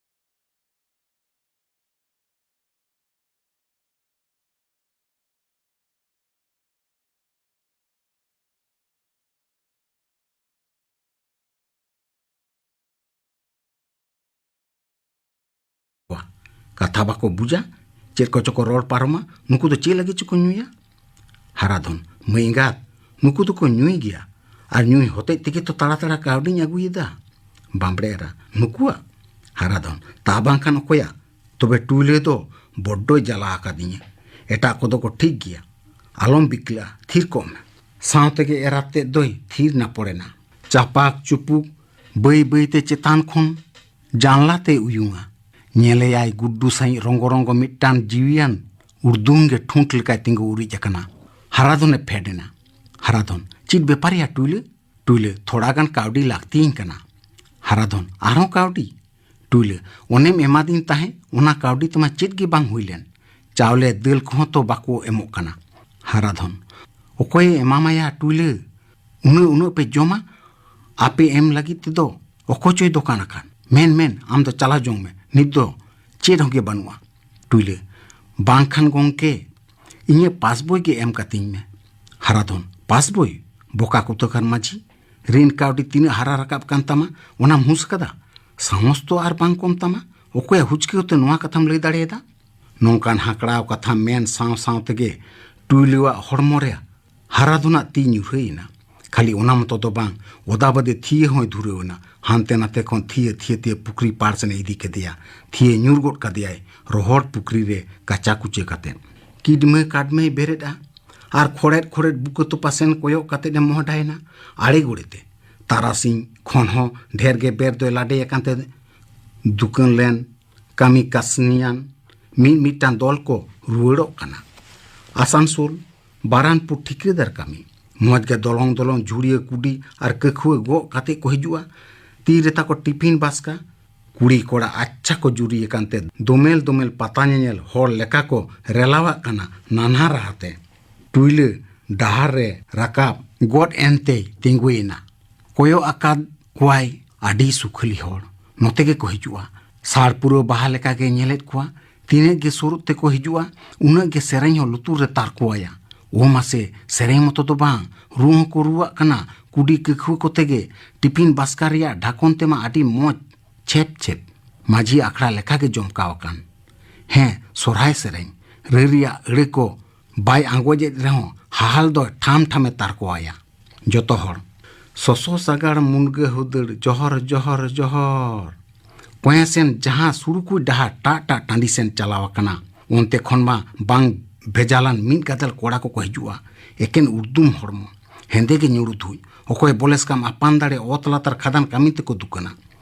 ᱠᱟᱛᱷᱟ ᱵᱟᱠᱚ ᱵᱩᱡᱟ, ᱪᱮᱫ ᱠᱚᱪᱚ ᱠᱚ ᱨᱚᱲ ᱯᱟᱨᱚᱢᱟ, ᱱᱩᱠᱩ ᱫᱚ ᱪᱮᱫ ᱞᱟᱹᱜᱤᱫ ᱪᱚᱠᱚ ᱧᱩᱭᱟ?" ᱦᱟᱨᱟᱫᱷᱚᱱ, "ᱢᱟᱹᱭ ᱮᱸᱜᱟᱛ, ᱱᱩᱠᱩ ᱫᱚᱠᱚ ᱧᱩᱭ ᱜᱮᱭᱟ, ᱟᱨ ᱧᱩᱭ ᱦᱚᱛᱮᱡ ᱛᱮᱜᱮ ᱛᱚ ᱛᱟᱲᱟ ᱛᱟᱲᱟ ᱠᱟᱹᱣᱰᱤᱧ ᱟᱹᱜᱩᱭᱮᱫᱟ᱾" ᱵᱟᱢᱵᱽᱲᱮ ᱮᱨᱟ, "ᱱᱩᱠᱩᱣᱟᱜ?" ᱦᱟᱨᱟᱫᱷᱚᱱ, "ᱛᱟ ᱵᱟᱝᱠᱷᱟᱱ ᱚᱠᱚᱭᱟᱜ? ᱛᱚᱵᱮ ᱴᱩᱭᱞᱟᱹ ᱫᱚ ᱵᱚᱰᱰᱚᱭ ᱡᱟᱞᱟ ᱟᱠᱟᱫᱤᱧᱟ᱾ ᱮᱴᱟᱜ ᱠᱚᱫᱚ ᱠᱚ ᱴᱷᱤᱠ ᱜᱮᱭᱟ᱾ ᱟᱞᱚᱢ ᱵᱤᱠᱞᱟᱹᱜᱼᱟ, ᱛᱷᱤᱨ ᱠᱚᱜ ᱢᱮ᱾" ᱥᱟᱶ ᱛᱮᱜᱮ ᱮᱨᱟᱛ ᱛᱮᱫ ᱫᱚᱭ ᱛᱷᱤᱨ ᱱᱟᱯᱚᱲᱮᱱᱟ᱾ ᱪᱟᱯᱟᱠ ᱪᱩᱯᱩᱠ ᱵᱟᱹᱭ ᱵᱟᱹᱭᱛᱮ ᱪᱮᱛᱟᱱ ᱠᱷᱚᱱ ᱡᱟᱱᱞᱟ ᱛᱮᱭ ᱩᱭᱩᱝᱟ᱾ ᱧᱮᱞᱮᱭᱟᱭ ᱜᱩᱰᱰᱩ ᱥᱟᱺᱦᱤᱡ ᱨᱚᱝᱜᱚ ᱨᱚᱝᱜᱚ ᱢᱤᱫᱴᱟᱝ ᱡᱤᱣᱤᱭᱟᱱ ᱩᱨᱫᱩᱢ ᱜᱮ ᱴᱷᱩᱸᱴ ᱞᱮᱠᱟᱭ ᱛᱤᱸᱜᱩ ᱩᱨᱤᱡ ᱟᱠᱟᱱᱟ᱾ ᱦᱟᱨᱟᱫᱷᱚᱱᱮ ᱯᱷᱮᱰ ᱮᱱᱟ᱾ ᱦᱟᱨᱟᱫᱷᱚᱱ, "ᱪᱮᱫ ᱵᱮᱯᱟᱨ ᱭᱟ ᱴᱩᱭᱞᱟᱹ?" ᱴᱩᱭᱞᱟᱹ, "ᱛᱷᱚᱲᱟ ᱜᱟᱱ ᱠᱟᱹᱣᱰᱤ ᱞᱟᱹᱠᱛᱤᱭᱟᱹᱧ ᱠᱟᱱᱟ᱾" ᱦᱟᱨᱟᱫᱷᱚᱱ, "ᱟᱨᱦᱚᱸ ᱠᱟᱹᱣᱰᱤ?" ᱴᱩᱭᱞᱟᱹ, "ᱚᱱᱮᱢ ᱮᱢᱟᱫᱤᱧ ᱛᱟᱦᱮᱸ, ᱚᱱᱟ ᱠᱟᱹᱣᱰᱤ ᱛᱮᱢᱟ ᱪᱮᱫ ᱜᱮ ᱵᱟᱝ ᱦᱩᱭ ᱞᱮᱱ᱾ ᱪᱟᱣᱞᱮ ᱫᱟᱹᱞ ᱠᱚᱦᱚᱸ ᱛᱚ ᱵᱟᱠᱚ ᱮᱢᱚᱜ ᱠᱟᱱᱟ᱾" ᱦᱟᱨᱟᱫᱷᱚᱱ, "ᱚᱠᱚᱭᱮ ᱮᱢᱟᱢᱟᱭᱟ ᱴᱩᱭᱞᱟᱹ? ᱩᱱᱟᱹᱜ ᱩᱱᱟᱹᱜ ᱯᱮ ᱡᱚᱢᱟ? ᱟᱯᱮ ᱮᱢ ᱞᱟᱹᱜᱤᱫ ᱛᱮᱫᱚ ᱚᱠᱚᱭ ᱪᱚᱭ ᱫᱚᱠᱟᱱ ᱟᱠᱟᱱ? ᱢᱮᱱ, ᱢᱮᱱ, ᱟᱢ ᱫᱚ ᱪᱟᱞᱟᱣ ᱡᱚᱝ ᱢᱮ, ᱱᱤᱛ ᱫᱚ ᱪᱮᱫ ᱦᱚᱸ ᱜᱮ ᱵᱟᱹᱱᱩᱜᱼᱟ᱾" ᱴᱩᱭᱞᱟᱹ, "ᱵᱟᱝᱠᱷᱟᱱ ᱜᱚᱝᱠᱮ, ᱤᱧᱟᱹᱜ ᱯᱟᱥᱵᱳᱭ ᱜᱮ ᱮᱢ ᱠᱟᱹᱛᱤᱧ ᱢᱮ᱾" ᱦᱟᱨᱟᱫᱷᱚᱱ, "ᱯᱟᱥᱵᱳᱭ? ᱵᱚᱠᱟ ᱠᱩᱛᱟᱹᱠᱟᱱ ᱢᱟᱹᱡᱷᱤ, ᱨᱤᱱ ᱠᱟᱹᱣᱰᱤ ᱛᱤᱱᱟᱹᱜ ᱦᱟᱨᱟ ᱨᱟᱠᱟᱵ ᱠᱟᱱ ᱛᱟᱢᱟ, ᱚᱱᱟᱢ ᱦᱩᱸᱥ ᱠᱟᱫᱟ? ᱥᱟᱦᱚᱥ ᱛᱚ ᱟᱨ ᱵᱟᱝ ᱠᱚᱢ ᱛᱟᱢᱟ᱾ ᱚᱠᱚᱭᱟᱜ ᱦᱩᱪᱠᱟᱹᱣ ᱛᱮ ᱱᱚᱣᱟ ᱠᱟᱛᱷᱟᱢ ᱞᱟᱹᱭ ᱫᱟᱲᱮᱭᱟᱫᱟ?" ᱱᱚᱝᱠᱟᱱ ᱦᱟᱸᱠᱲᱟᱣ ᱠᱟᱛᱷᱟ ᱢᱮᱱ ᱥᱟᱶ ᱥᱟᱶ ᱛᱮᱜᱮ ᱴᱩᱭᱞᱟᱹᱣᱟᱜ ᱦᱚᱲᱢᱚ ᱨᱮ ᱦᱟᱨᱟ ᱫᱷᱚᱱᱟᱜ ᱛᱤ ᱧᱩᱨᱦᱟᱹᱭᱮᱱᱟ᱾ ᱠᱷᱟᱹᱞᱤ ᱚᱱᱟ ᱢᱚᱛᱚ ᱫᱚ ᱵᱟᱝ, ᱚᱫᱟ ᱵᱟᱹᱫᱤ ᱛᱷᱤᱭᱟᱹ ᱦᱚᱸᱭ ᱫᱷᱩᱨᱟᱹᱣ ᱮᱱᱟ᱾ ᱦᱟᱱᱛᱮ ᱱᱟᱛᱮ ᱠᱷᱚᱱ ᱛᱷᱤᱭᱟᱹ ᱛᱷᱤᱭᱟᱹ ᱛᱮ ᱯᱩᱠᱷᱨᱤ ᱯᱟᱲ ᱥᱮᱱᱮ ᱤᱫᱤ ᱠᱮᱫᱮᱭᱟ᱾ ᱛᱷᱤᱭᱟᱹ ᱧᱩᱨ ᱜᱚᱫ ᱠᱟᱫᱮᱭᱟᱭ ᱨᱚᱦᱚᱲ ᱯᱩᱠᱷᱨᱤ ᱨᱮ ᱠᱟᱪᱟ ᱠᱩᱪᱟᱹ ᱠᱟᱛᱮ᱾ ᱠᱤᱰᱢᱟᱹ ᱠᱟᱰᱢᱟᱹᱭ ᱵᱮᱨᱮᱫᱼᱟ ᱟᱨ ᱠᱷᱚᱲᱮᱫ ᱠᱷᱚᱲᱮᱫ ᱵᱩᱠᱟᱹ ᱛᱚᱯᱟ ᱥᱮᱱ ᱠᱚᱭᱚᱜ ᱠᱟᱛᱮ ᱮ ᱢᱚᱦᱰᱟᱭᱮᱱᱟ᱾ ᱟᱲᱮ ᱜᱚᱲᱮ ᱛᱮ ᱛᱟᱨᱟᱥᱤᱧ ᱠᱷᱚᱱ ᱦᱚᱸ ᱰᱷᱮᱨ ᱜᱮ ᱵᱮᱨ ᱫᱚᱭ ᱞᱟᱰᱮ ᱟᱠᱟᱱ ᱛᱮ ᱫᱩᱠᱟᱹᱱ ᱞᱮᱱ ᱠᱟᱹᱢᱤ ᱠᱟᱹᱥᱱᱤᱭᱟᱱ ᱢᱤᱫ ᱢᱤᱫᱴᱟᱝ ᱫᱚᱞ ᱠᱚ ᱨᱩᱣᱟᱹᱲᱚᱜ ᱠᱟᱱᱟ᱾ ᱟᱥᱟᱱᱥᱳᱞ ᱵᱟᱨᱟᱱᱯᱩᱨ ᱴᱷᱤᱠᱟᱹᱫᱟᱨ ᱠᱟᱹᱢᱤ᱾ ᱢᱚᱡᱽ ᱜᱮ ᱫᱚᱞᱚᱝ ᱫᱚᱞᱚᱝ ᱡᱷᱩᱲᱤᱭᱟᱹ ᱠᱩᱰᱤ ᱟᱨ ᱠᱟᱹᱠᱷᱩᱣᱟᱹ ᱜᱚᱜ ᱠᱟᱛᱮ ᱠᱚ ᱦᱤᱡᱩᱜᱼᱟ᱾ ᱛᱤ ᱨᱮ ᱛᱟᱠᱚ ᱴᱤᱯᱷᱤᱱ ᱵᱟᱥᱠᱟ᱾ ᱠᱩᱲᱤ ᱠᱚᱲᱟ ᱟᱪᱪᱷᱟ ᱠᱚ ᱡᱩᱨᱤ ᱟᱠᱟᱱ ᱛᱮ ᱫᱚᱢᱮᱞ ᱫᱚᱢᱮᱞ ᱯᱟᱛᱟ ᱧᱮᱧᱮᱞ ᱦᱚᱲ ᱞᱮᱠᱟ ᱠᱚ ᱨᱮᱞᱟᱣᱟᱜ ᱠᱟᱱᱟ ᱱᱟᱱᱦᱟ ᱨᱟᱦᱟᱛᱮ᱾ ᱴᱩᱭᱞᱟᱹ ᱰᱟᱦᱟᱨ ᱨᱮ ᱨᱟᱠᱟᱵ ᱜᱚᱫ ᱮᱱᱛᱮᱭ ᱛᱤᱸᱜᱩᱭᱮᱱᱟ᱾ ᱠᱚᱭᱚᱜ ᱟᱠᱟᱫ ᱠᱚᱣᱟᱭ ᱟᱹᱰᱤ ᱥᱩᱠᱷᱟᱹᱞᱤ ᱦᱚᱲ᱾ ᱱᱚᱛᱮ ᱜᱮᱠᱚ ᱦᱤᱡᱩᱜᱼᱟ᱾ ᱥᱟᱲ ᱯᱩᱨᱟᱹ ᱵᱟᱦᱟ ᱞᱮᱠᱟ ᱜᱮ ᱧᱮᱞᱮᱫ ᱠᱚᱣᱟ᱾ ᱛᱤᱱᱟᱹᱜ ᱜᱮ ᱥᱩᱨ ᱛᱮᱠᱚ ᱦᱤᱡᱩᱜᱼᱟ, ᱩᱱᱟᱹᱜ ᱜᱮ ᱥᱮᱨᱮᱧ ᱦᱚᱸ ᱞᱩᱛᱩᱨ ᱨᱮ ᱛᱟᱨᱠᱚᱣᱟᱭᱟ᱾ ᱳ ᱢᱟᱥᱮ, ᱥᱮᱨᱮᱧ ᱢᱚᱛᱚ ᱫᱚ ᱵᱟᱝ, ᱨᱩ ᱦᱚᱸᱠᱚ ᱨᱩᱣᱟᱜ ᱠᱟᱱᱟ᱾ ᱠᱩᱰᱤ ᱠᱟᱹᱠᱷᱩᱣᱟᱹ ᱠᱚᱛᱮ ᱜᱮ᱾ ᱴᱤᱯᱷᱤᱱ ᱵᱟᱥᱠᱟ ᱨᱮᱭᱟᱜ ᱰᱷᱟᱠᱚᱱ ᱛᱮᱢᱟ ᱟᱹᱰᱤ ᱢᱚᱡᱽ ᱪᱷᱮᱯ ᱪᱷᱮᱯ᱾ ᱢᱟᱹᱡᱷᱤ ᱟᱠᱷᱲᱟ ᱞᱮᱠᱟ ᱜᱮ ᱡᱚᱢᱠᱟᱣ ᱟᱠᱟᱱ᱾ ᱦᱮᱸ, ᱥᱚᱨᱦᱟᱭ ᱥᱮᱨᱮᱧ᱾ ᱨᱟᱹ ᱨᱮᱭᱟᱜ ᱟᱹᱲᱟᱹ ᱠᱚ ᱵᱟᱭ ᱟᱸᱜᱚᱡᱮᱫ ᱨᱮᱦᱚᱸ ᱦᱟᱦᱟᱞ ᱫᱚ ᱴᱷᱟᱢ ᱴᱷᱟᱢᱮ ᱛᱟᱨᱠᱚᱣᱟᱭᱟ᱾ ᱡᱚᱛᱚ ᱦᱚᱲ ᱥᱚᱥᱚ ᱥᱟᱜᱟᱲ ᱢᱩᱱᱜᱟᱹ ᱦᱩᱫᱟᱹᱲ ᱡᱚᱦᱚᱨ ᱡᱚᱦᱚᱨ ᱡᱚᱦᱚᱨ᱾ ᱠᱚᱭᱮ ᱥᱮᱱ ᱡᱟᱦᱟᱸ ᱥᱩᱲᱩᱠᱩᱡ ᱰᱟᱦᱟᱨ ᱴᱟᱜ ᱴᱟᱜ ᱴᱟᱺᱰᱤ ᱥᱮᱱ ᱪᱟᱞᱟᱣ ᱟᱠᱟᱱᱟ, ᱚᱱᱛᱮ ᱠᱷᱚᱱ ᱢᱟ ᱵᱟᱝ ᱵᱷᱮᱡᱟᱞᱟᱱ ᱢᱤᱫ ᱜᱟᱫᱮᱞ ᱠᱚᱲᱟ ᱠᱚᱠᱚ ᱦᱤᱡᱩᱜᱼᱟ᱾ ᱮᱠᱮᱱ ᱩᱨᱫᱩᱢ ᱦᱚᱲᱢᱚ, ᱦᱮᱸᱫᱮ ᱜᱮ ᱧᱩᱲᱩ ᱫᱷᱩᱡ, ᱚᱠᱚᱭ ᱵᱚᱞᱮᱥ ᱠᱟᱢ ᱟᱯᱟᱱ ᱫᱟᱲᱮ ᱚᱛ ᱞᱟᱛᱟᱨ ᱠᱷᱟᱫᱟᱱ ᱠᱟᱹᱢᱤ ᱛᱮᱠᱚ ᱫᱩᱠᱟᱹᱱᱟ᱾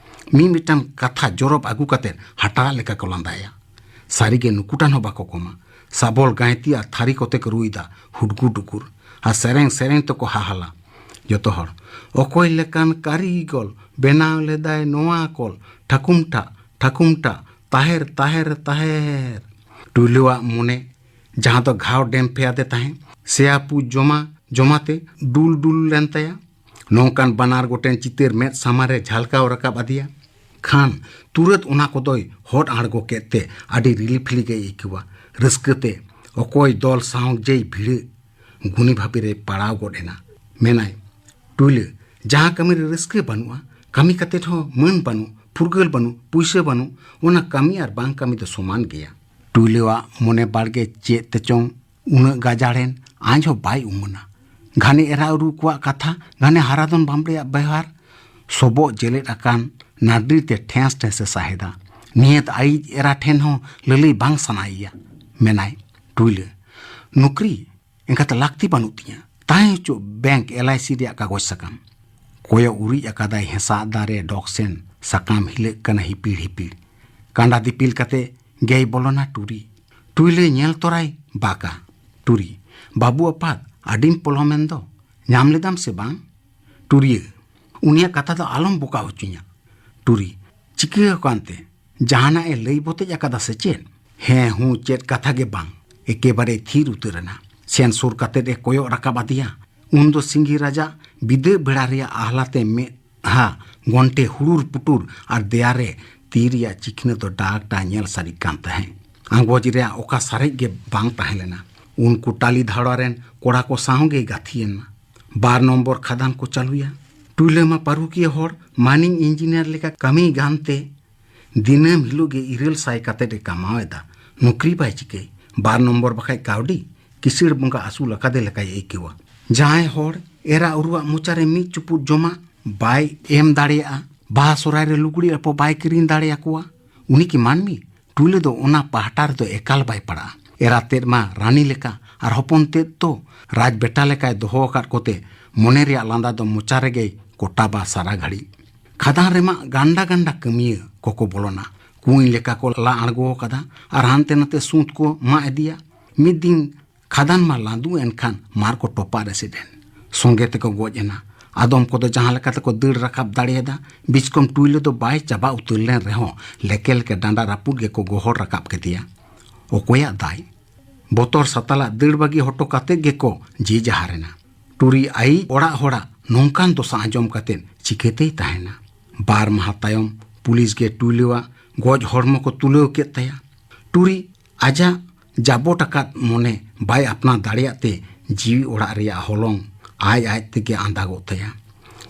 ᱢᱤᱫ ᱢᱤᱫᱴᱟᱝ ᱠᱟᱛᱷᱟ ᱡᱚᱨᱚᱵ ᱟᱹᱜᱩ ᱠᱟᱛᱮ ᱦᱟᱴᱟᱜ ᱞᱮᱠᱟ ᱠᱚ ᱞᱟᱸᱫᱟᱭᱟ᱾ ᱥᱟᱹᱨᱤᱜᱮ ᱱᱩᱠᱩ ᱴᱷᱮᱱ ᱦᱚᱸ ᱵᱟᱠᱚ ᱠᱚᱢᱟ᱾ ᱥᱟᱵᱚᱞ ᱜᱟᱸᱭᱛᱤ ᱟᱨ ᱛᱷᱟᱹᱨᱤ ᱠᱚᱛᱮ ᱠᱚ ᱨᱩᱭᱫᱟ, ᱦᱩᱰᱜᱩᱨ ᱰᱩᱠᱩᱨ᱾ ᱟᱨ ᱥᱮᱨᱮᱧ ᱥᱮᱨᱮᱧ ᱛᱮᱠᱚ ᱦᱟᱦᱟᱞᱟ᱾ ᱡᱚᱛᱚ ᱦᱚᱲ, "ᱚᱠᱚᱭ ᱞᱮᱠᱟᱱ ᱠᱟᱹᱨᱤᱜᱚᱞ ᱵᱮᱱᱟᱣ ᱞᱮᱫᱟᱭ ᱱᱚᱣᱟ ᱠᱚᱞ? ᱴᱷᱟᱹᱠᱩᱢ ᱴᱷᱟᱜ, ᱴᱷᱟᱹᱠᱩᱢ ᱴᱷᱟᱜ, ᱛᱟᱦᱮᱨ, ᱛᱟᱦᱮᱨ, ᱛᱟᱦᱮᱨ!" ᱴᱩᱭᱞᱟᱹᱣᱟᱜ ᱢᱚᱱᱮ, ᱡᱟᱦᱟᱸ ᱫᱚ ᱜᱷᱟᱣ ᱰᱮᱢ ᱯᱷᱮᱭᱟᱫᱮ ᱛᱟᱦᱮᱸ, ᱥᱮᱭᱟ ᱯᱩ ᱡᱚᱢᱟ ᱡᱚᱢᱟᱛᱮ ᱰᱩᱞ ᱰᱩᱞ ᱞᱮᱱ ᱛᱟᱭᱟ᱾ ᱱᱚᱝᱠᱟᱱ ᱵᱟᱱᱟᱨ ᱜᱚᱴᱮᱱ ᱪᱤᱛᱟᱹᱨ ᱢᱮᱫ ᱥᱟᱢᱟᱝ ᱨᱮ ᱡᱷᱟᱞᱠᱟᱣ ᱨᱟᱠᱟᱵ ᱟᱫᱮᱭᱟ᱾ ᱠᱷᱟᱱ ᱛᱩᱨᱟᱹᱛ ᱚᱱᱟ ᱠᱚᱫᱚᱭ ᱦᱚᱫ ᱟᱬᱜᱚ ᱠᱮᱫ ᱛᱮ ᱟᱹᱰᱤ ᱨᱤᱞᱤᱯᱷᱤᱞᱤ ᱜᱮᱭ ᱟᱹᱭᱠᱟᱹᱣᱟ᱾ ᱨᱟᱹᱥᱠᱟᱹ ᱛᱮ ᱚᱠᱚᱭ ᱫᱚᱞ ᱥᱟᱶ ᱡᱮᱭ ᱵᱷᱤᱲᱟᱹᱜ, ᱜᱩᱱᱤ ᱵᱷᱟᱹᱵᱤ ᱨᱮᱭ ᱯᱟᱲᱟᱣ ᱜᱚᱫ ᱮᱱᱟ᱾ ᱢᱮᱱᱟᱭ, "ᱴᱩᱭᱞᱟᱹ, ᱡᱟᱦᱟᱸ ᱠᱟᱹᱢᱤ ᱨᱮ ᱨᱟᱹᱥᱠᱟᱹ ᱵᱟᱹᱱᱩᱜᱼᱟ, ᱠᱟᱹᱢᱤ ᱠᱟᱛᱮ ᱦᱚᱸ ᱢᱟᱹᱱ ᱵᱟᱹᱱᱩᱜ, ᱯᱷᱩᱨᱜᱟᱹᱞ ᱵᱟᱹᱱᱩᱜ, ᱯᱩᱭᱥᱟᱹ ᱵᱟᱹᱱᱩᱜ, ᱚᱱᱟ ᱠᱟᱹᱢᱤ ᱟᱨ ᱵᱟᱝ ᱠᱟᱹᱢᱤ ᱫᱚ ᱥᱚᱢᱟᱱ ᱜᱮᱭᱟ᱾" ᱴᱩᱭᱞᱟᱹᱣᱟᱜ ᱢᱚᱱᱮ ᱵᱟᱲᱜᱮ ᱪᱮᱫ ᱛᱮᱪᱚᱝ ᱩᱱᱟᱹᱜ ᱜᱟᱡᱟᱲᱮᱱ ᱟᱡ ᱦᱚᱸ ᱵᱟᱭ ᱩᱢᱟᱹᱱᱟ᱾ ᱜᱷᱟᱱᱮ ᱮᱨᱟ ᱩᱨᱩ ᱠᱚᱣᱟᱜ ᱠᱟᱛᱷᱟ, ᱜᱷᱟᱱᱮ ᱦᱟᱨᱟᱫᱚᱱ ᱵᱟᱢᱵᱲᱮᱭᱟᱜ ᱵᱮᱣᱦᱟᱨ᱾ ᱥᱚᱵᱚᱜ ᱡᱮᱞᱮᱫ ᱟᱠᱟᱱ ᱱᱟᱹᱰᱨᱤ ᱛᱮ ᱴᱷᱮᱸᱥ ᱴᱷᱮᱸᱥ ᱮ ᱥᱟᱦᱮᱫᱟ᱾ ᱱᱤᱦᱟᱹᱛ ᱟᱭᱤᱡ ᱮᱨᱟ ᱴᱷᱮᱱ ᱦᱚᱸ ᱞᱟᱹᱞᱟᱹᱭ ᱵᱟᱝ ᱥᱟᱱᱟᱭᱮᱭᱟ᱾ ᱢᱮᱱᱟᱭ, "ᱴᱩᱭᱞᱟᱹ, ᱱᱚᱠᱨᱤ ᱮᱱᱠᱟᱛᱮ ᱞᱟᱹᱠᱛᱤ ᱵᱟᱹᱱᱩᱜ ᱛᱤᱧᱟᱹ᱾ ᱛᱟᱦᱮᱸ ᱦᱚᱪᱚ ᱵᱮᱝᱠ, ᱮᱞ ᱟᱭ ᱥᱤ ᱨᱮᱭᱟᱜ ᱠᱟᱜᱚᱡᱽ ᱥᱟᱠᱟᱢ᱾" ᱠᱚᱭᱚᱜ ᱩᱨᱤᱡ ᱟᱠᱟᱫᱟᱭ ᱦᱮᱸᱥᱟᱜ ᱫᱟᱨᱮ ᱰᱚᱜᱽ ᱥᱮᱱ᱾ ᱥᱟᱠᱟᱢ ᱦᱤᱞᱟᱹᱜ ᱠᱟᱱᱟ ᱦᱤᱯᱤᱲ ᱦᱤᱯᱤᱲ᱾ ᱠᱟᱸᱰᱟ ᱫᱤᱯᱤᱞ ᱠᱟᱛᱮ ᱜᱮᱭ ᱵᱚᱞᱚᱱᱟ ᱴᱩᱨᱤ᱾ ᱴᱩᱭᱞᱟᱹ ᱧᱮᱞ ᱛᱚᱨᱟᱭ ᱵᱟᱠᱟ᱾ ᱴᱩᱨᱤ, "ᱵᱟᱹᱵᱩ ᱟᱯᱟᱛ, ᱟᱹᱰᱤᱢ ᱯᱚᱞᱚᱢᱮᱱ ᱫᱚ᱾ ᱧᱟᱢ ᱞᱮᱫᱟᱢ ᱥᱮ ᱵᱟᱝ?" ᱴᱩᱨᱤᱭᱟᱹ, "ᱩᱱᱤᱭᱟᱜ ᱠᱟᱛᱷᱟ ᱫᱚ ᱟᱞᱚᱢ ᱵᱚᱠᱟ ᱦᱚᱪᱚᱧᱟ᱾" ᱴᱩᱨᱤ, "ᱪᱤᱠᱟᱹ ᱟᱠᱟᱱ ᱛᱮ? ᱡᱟᱦᱟᱱᱟᱜ ᱮ ᱞᱟᱹᱭ ᱵᱚᱛᱮᱡ ᱟᱠᱟᱫᱟ ᱥᱮ ᱪᱮᱫ?" "ᱦᱮᱸ ᱦᱩᱸ ᱪᱮᱫ ᱠᱟᱛᱷᱟ ᱜᱮ ᱵᱟᱝ, ᱮᱠᱮᱵᱟᱨᱮ ᱛᱷᱤᱨ ᱩᱛᱟᱹᱨ ᱮᱱᱟ᱾" ᱥᱮᱱ ᱥᱩᱨ ᱠᱟᱛᱮ ᱮ ᱠᱚᱭᱚᱜ ᱨᱟᱠᱟᱵ ᱟᱫᱮᱭᱟ᱾ ᱩᱱᱫᱚ ᱥᱤᱸᱜᱤ ᱨᱟᱡᱟᱜ ᱵᱤᱫᱟᱹ ᱵᱮᱲᱟ ᱨᱮᱭᱟᱜ ᱟᱦᱞᱟᱛᱮ ᱢᱮᱫᱦᱟ ᱜᱚᱱᱴᱮ ᱦᱩᱲᱩᱨ ᱯᱩᱴᱩᱨ ᱟᱨ ᱫᱮᱭᱟ ᱨᱮ ᱛᱤ ᱨᱮᱭᱟᱜ ᱪᱤᱠᱷᱱᱟᱹ ᱫᱚ ᱰᱟᱠ ᱰᱟᱠ ᱧᱮᱞ ᱥᱟᱹᱨᱤᱜ ᱠᱟᱱ ᱛᱟᱦᱮᱸᱫ᱾ ᱟᱸᱜᱚᱪ ᱨᱮᱭᱟᱜ ᱚᱠᱟ ᱥᱟᱨᱮᱡ ᱜᱮ ᱵᱟᱝ ᱛᱟᱦᱮᱸ ᱞᱮᱱᱟ᱾ ᱩᱱᱠᱩ ᱴᱟᱞᱤ ᱫᱷᱟᱣᱲᱟ ᱨᱮᱱ ᱠᱚᱲᱟ ᱠᱚ ᱥᱟᱶ ᱜᱮ ᱜᱟᱛᱷᱤᱭᱮᱱᱟ᱾ ᱵᱟᱨ ᱱᱚᱢᱵᱚᱨ ᱠᱷᱟᱫᱟᱱ ᱠᱚ ᱪᱟᱹᱞᱩᱭᱟ᱾ ᱴᱩᱭᱞᱟᱹ ᱢᱟ ᱯᱟᱹᱨᱩᱠᱷᱤᱭᱟᱹ ᱦᱚᱲ, ᱢᱟᱭᱱᱤᱝ ᱤᱧᱡᱤᱱᱤᱭᱟᱨ ᱞᱮᱠᱟ ᱠᱟᱹᱢᱤ ᱜᱟᱱᱛᱮ ᱫᱤᱱᱟᱹᱢ ᱦᱤᱞᱳᱜ ᱜᱮ ᱤᱨᱟᱹᱞ ᱥᱟᱭ ᱠᱟᱛᱮᱫ ᱮ ᱠᱟᱢᱟᱣ ᱮᱫᱟ᱾ ᱱᱚᱠᱨᱤ ᱵᱟᱭ ᱪᱤᱠᱟᱹᱭ, ᱵᱟᱨ ᱱᱚᱢᱵᱚᱨ ᱵᱟᱠᱷᱟᱡ ᱠᱟᱹᱣᱰᱤ, ᱠᱤᱥᱟᱹᱬ ᱵᱚᱸᱜᱟ ᱟᱹᱥᱩᱞ ᱟᱠᱟᱫᱮ ᱞᱮᱠᱟᱭ ᱟᱹᱭᱠᱟᱹᱣᱟ᱾ ᱡᱟᱦᱟᱸᱭ ᱦᱚᱲ ᱮᱨᱟ ᱩᱨᱩᱣᱟᱜ ᱢᱚᱪᱟᱨᱮ ᱢᱤᱫ ᱪᱩᱯᱩᱫ ᱡᱚᱢᱟᱜ ᱵᱟᱭ ᱮᱢ ᱫᱟᱲᱮᱭᱟᱜᱼᱟ, ᱵᱟᱦᱟ ᱥᱚᱨᱦᱟᱭ ᱨᱮ ᱞᱩᱜᱽᱲᱤ ᱞᱟᱯᱚ ᱵᱟᱭ ᱠᱤᱨᱤᱧ ᱫᱟᱲᱮᱭᱟᱠᱚᱣᱟ, ᱩᱱᱤ ᱠᱤ ᱢᱟᱹᱱᱢᱤ? ᱴᱩᱭᱞᱟᱹ ᱫᱚ ᱚᱱᱟ ᱯᱟᱦᱴᱟ ᱨᱮᱫᱚ ᱮᱠᱟᱞ ᱵᱟᱭ ᱯᱟᱲᱟᱜᱼᱟ᱾ ᱮᱨᱟ ᱛᱮᱫ ᱢᱟ ᱨᱟᱱᱤ ᱞᱮᱠᱟ ᱟᱨ ᱦᱚᱯᱚᱱ ᱛᱮᱫ ᱫᱚ ᱨᱟᱡᱽ ᱵᱮᱴᱟ ᱞᱮᱠᱟᱭ ᱫᱚᱦᱚ ᱟᱠᱟᱫ ᱠᱚᱛᱮ ᱢᱚᱱᱮ ᱨᱮᱭᱟᱜ ᱞᱟᱸᱫᱟ ᱫᱚ ᱢᱚᱪᱟ ᱨᱮᱜᱮᱭ ᱠᱚᱴᱟᱵᱟ ᱥᱟᱨᱟ ᱜᱷᱟᱹᱲᱤᱡ᱾ ᱠᱷᱟᱫᱟᱱ ᱨᱮᱢᱟ ᱜᱟᱱᱰᱟ ᱜᱟᱱᱰᱟ ᱠᱟᱹᱢᱤᱭᱟᱹ ᱠᱚᱠᱚ ᱵᱚᱞᱚᱱᱟ᱾ ᱠᱩᱸᱧ ᱞᱮᱠᱟ ᱠᱚ ᱞᱟ ᱟᱬᱜᱚ ᱟᱠᱟᱫᱟ ᱟᱨ ᱦᱟᱱᱛᱮ ᱱᱟᱛᱮ ᱥᱩᱸᱛ ᱠᱚ ᱢᱟᱜ ᱤᱫᱤᱭᱟ᱾ ᱢᱤᱫ ᱫᱤᱱ ᱠᱷᱟᱫᱟᱱ ᱢᱟ ᱞᱟᱸᱫᱩ ᱮᱱ ᱠᱷᱟᱱ ᱢᱟᱨ ᱠᱚ ᱴᱚᱯᱟᱨ ᱮᱥᱮᱫ ᱮᱱ᱾ ᱥᱚᱸᱜᱮ ᱛᱮᱠᱚ ᱜᱚᱡ ᱮᱱᱟ᱾ ᱟᱫᱚᱢ ᱠᱚᱫᱚ ᱡᱟᱦᱟᱸ ᱞᱮᱠᱟ ᱛᱮᱠᱚ ᱫᱟᱹᱲ ᱨᱟᱠᱟᱵ ᱫᱟᱲᱮᱭᱟᱫᱟ᱾ ᱵᱤᱪᱠᱚᱢ ᱴᱩᱭᱞᱟᱹ ᱫᱚ ᱵᱟᱭ ᱪᱟᱵᱟ ᱩᱛᱟᱹᱨ ᱞᱮᱱ ᱨᱮᱦᱚᱸ ᱞᱮᱠᱮ ᱞᱮᱠᱮ ᱰᱟᱸᱰᱟ ᱨᱟᱹᱯᱩᱫ ᱜᱮᱠᱚ ᱜᱚᱦᱚᱲ ᱨᱟᱠᱟᱵ ᱠᱮᱫᱮᱭᱟ᱾ ᱚᱠᱚᱭᱟᱜ ᱫᱟᱭ? ᱵᱚᱛᱚᱨ ᱥᱟᱛᱟᱞᱟᱜ ᱫᱟᱹᱲ ᱵᱟᱹᱜᱤ ᱦᱚᱴᱚ ᱠᱟᱛᱮᱫ ᱜᱮᱠᱚ ᱡᱤ ᱡᱟᱦᱟᱨ ᱮᱱᱟ᱾ ᱴᱩᱨᱤ ᱟᱭᱤᱡ ᱚᱲᱟᱜ ᱦᱚᱲᱟᱜ ᱱᱚᱝᱠᱟᱱ ᱫᱚᱥᱟ ᱟᱸᱡᱚᱢ ᱠᱟᱛᱮᱫ ᱪᱤᱠᱟᱹᱛᱮᱭ ᱛᱟᱦᱮᱱᱟ? ᱵᱟᱨ ᱢᱟᱦᱟ ᱛᱟᱭᱚᱢ ᱯᱩᱞᱤᱥ ᱜᱮ ᱴᱩᱭᱞᱟᱹᱣᱟᱜ ᱜᱚᱡ ᱦᱚᱲᱢᱚ ᱠᱚ ᱛᱩᱞᱟᱹᱣ ᱠᱮᱫ ᱛᱟᱭᱟ᱾ ᱴᱩᱨᱤ ᱟᱡᱟᱜ ᱡᱟᱵᱚᱴ ᱟᱠᱟᱫ ᱢᱚᱱᱮ ᱵᱟᱭ ᱟᱯᱱᱟᱨ ᱫᱟᱲᱮᱭᱟᱜ ᱛᱮ ᱡᱤᱣᱤ ᱚᱲᱟᱜ ᱨᱮᱭᱟᱜ ᱦᱚᱞᱚᱝ ᱟᱡ ᱟᱡ ᱛᱮᱜᱮ ᱟᱸᱫᱟᱜᱚᱜ ᱛᱟᱭᱟ᱾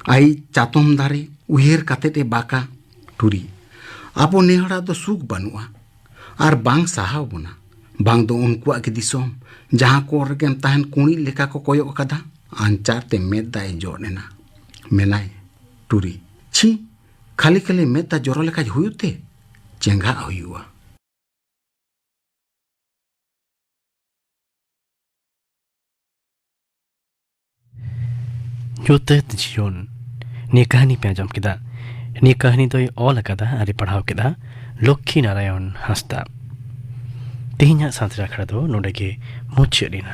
ᱟᱭᱤᱡ ᱪᱟᱛᱚᱢ ᱫᱟᱨᱮ ᱩᱭᱦᱟᱹᱨ ᱠᱟᱛᱮᱫ ᱮ ᱵᱟᱠᱟ, ᱴᱩᱨᱤ, ᱟᱵᱚ ᱱᱮ ᱦᱚᱲᱟᱜ ᱫᱚ ᱥᱩᱠ ᱵᱟᱹᱱᱩᱜᱼᱟ ᱟᱨ ᱵᱟᱝ ᱥᱟᱦᱟᱣ ᱵᱚᱱᱟ᱾ ᱵᱟᱝ ᱫᱚ ᱩᱱᱠᱩᱣᱟᱜ ᱜᱮ ᱫᱤᱥᱚᱢ, ᱡᱟᱦᱟᱸ ᱠᱚᱨᱮ ᱜᱮᱢ ᱛᱟᱦᱮᱱ ᱠᱩᱬᱤᱫ ᱞᱮᱠᱟ ᱠᱚ ᱠᱚᱭᱚᱜ ᱟᱠᱟᱫᱟ᱾ ᱟᱧᱪᱟᱨ ᱛᱮ ᱢᱮᱫ ᱫᱟᱜ ᱮ ᱡᱚᱫ ᱮᱱᱟ᱾ ᱢᱮᱱᱟᱭ, "ᱴᱩᱨᱤ, ᱪᱷᱤ, ᱠᱷᱟᱹᱞᱤ ᱠᱷᱟᱹᱞᱤ ᱢᱮᱫ ᱫᱟᱜ ᱡᱚᱨᱚ ᱞᱮᱠᱟ ᱦᱩᱭᱩᱜ ᱛᱮ ᱪᱮᱸᱜᱷᱟᱜ ᱦᱩᱭᱩᱜᱼᱟ᱾" ᱧᱩᱛᱟᱹᱛ ᱡᱤᱭᱚᱱ᱾ ᱱᱤᱭᱟᱹ ᱠᱟᱹᱦᱱᱤ ᱯᱮ ᱟᱸᱡᱚᱢ ᱠᱮᱫᱟ᱾ ᱱᱤᱭᱟᱹ ᱠᱟᱹᱦᱱᱤ ᱫᱚᱭ ᱚᱞ ᱟᱠᱟᱫᱟ ᱟᱨ ᱮ ᱯᱟᱲᱦᱟᱣ ᱠᱮᱫᱟ ᱞᱚᱠᱠᱷᱤ ᱱᱟᱨᱟᱭᱚᱱ ᱦᱟᱸᱥᱫᱟ᱾ ᱛᱮᱦᱮᱧᱟᱜ ᱥᱟᱱᱛᱟᱲ ᱟᱠᱷᱲᱟ ᱫᱚ ᱱᱚᱰᱮ ᱜᱮ ᱢᱩᱪᱟᱹᱫ ᱮᱱᱟ᱾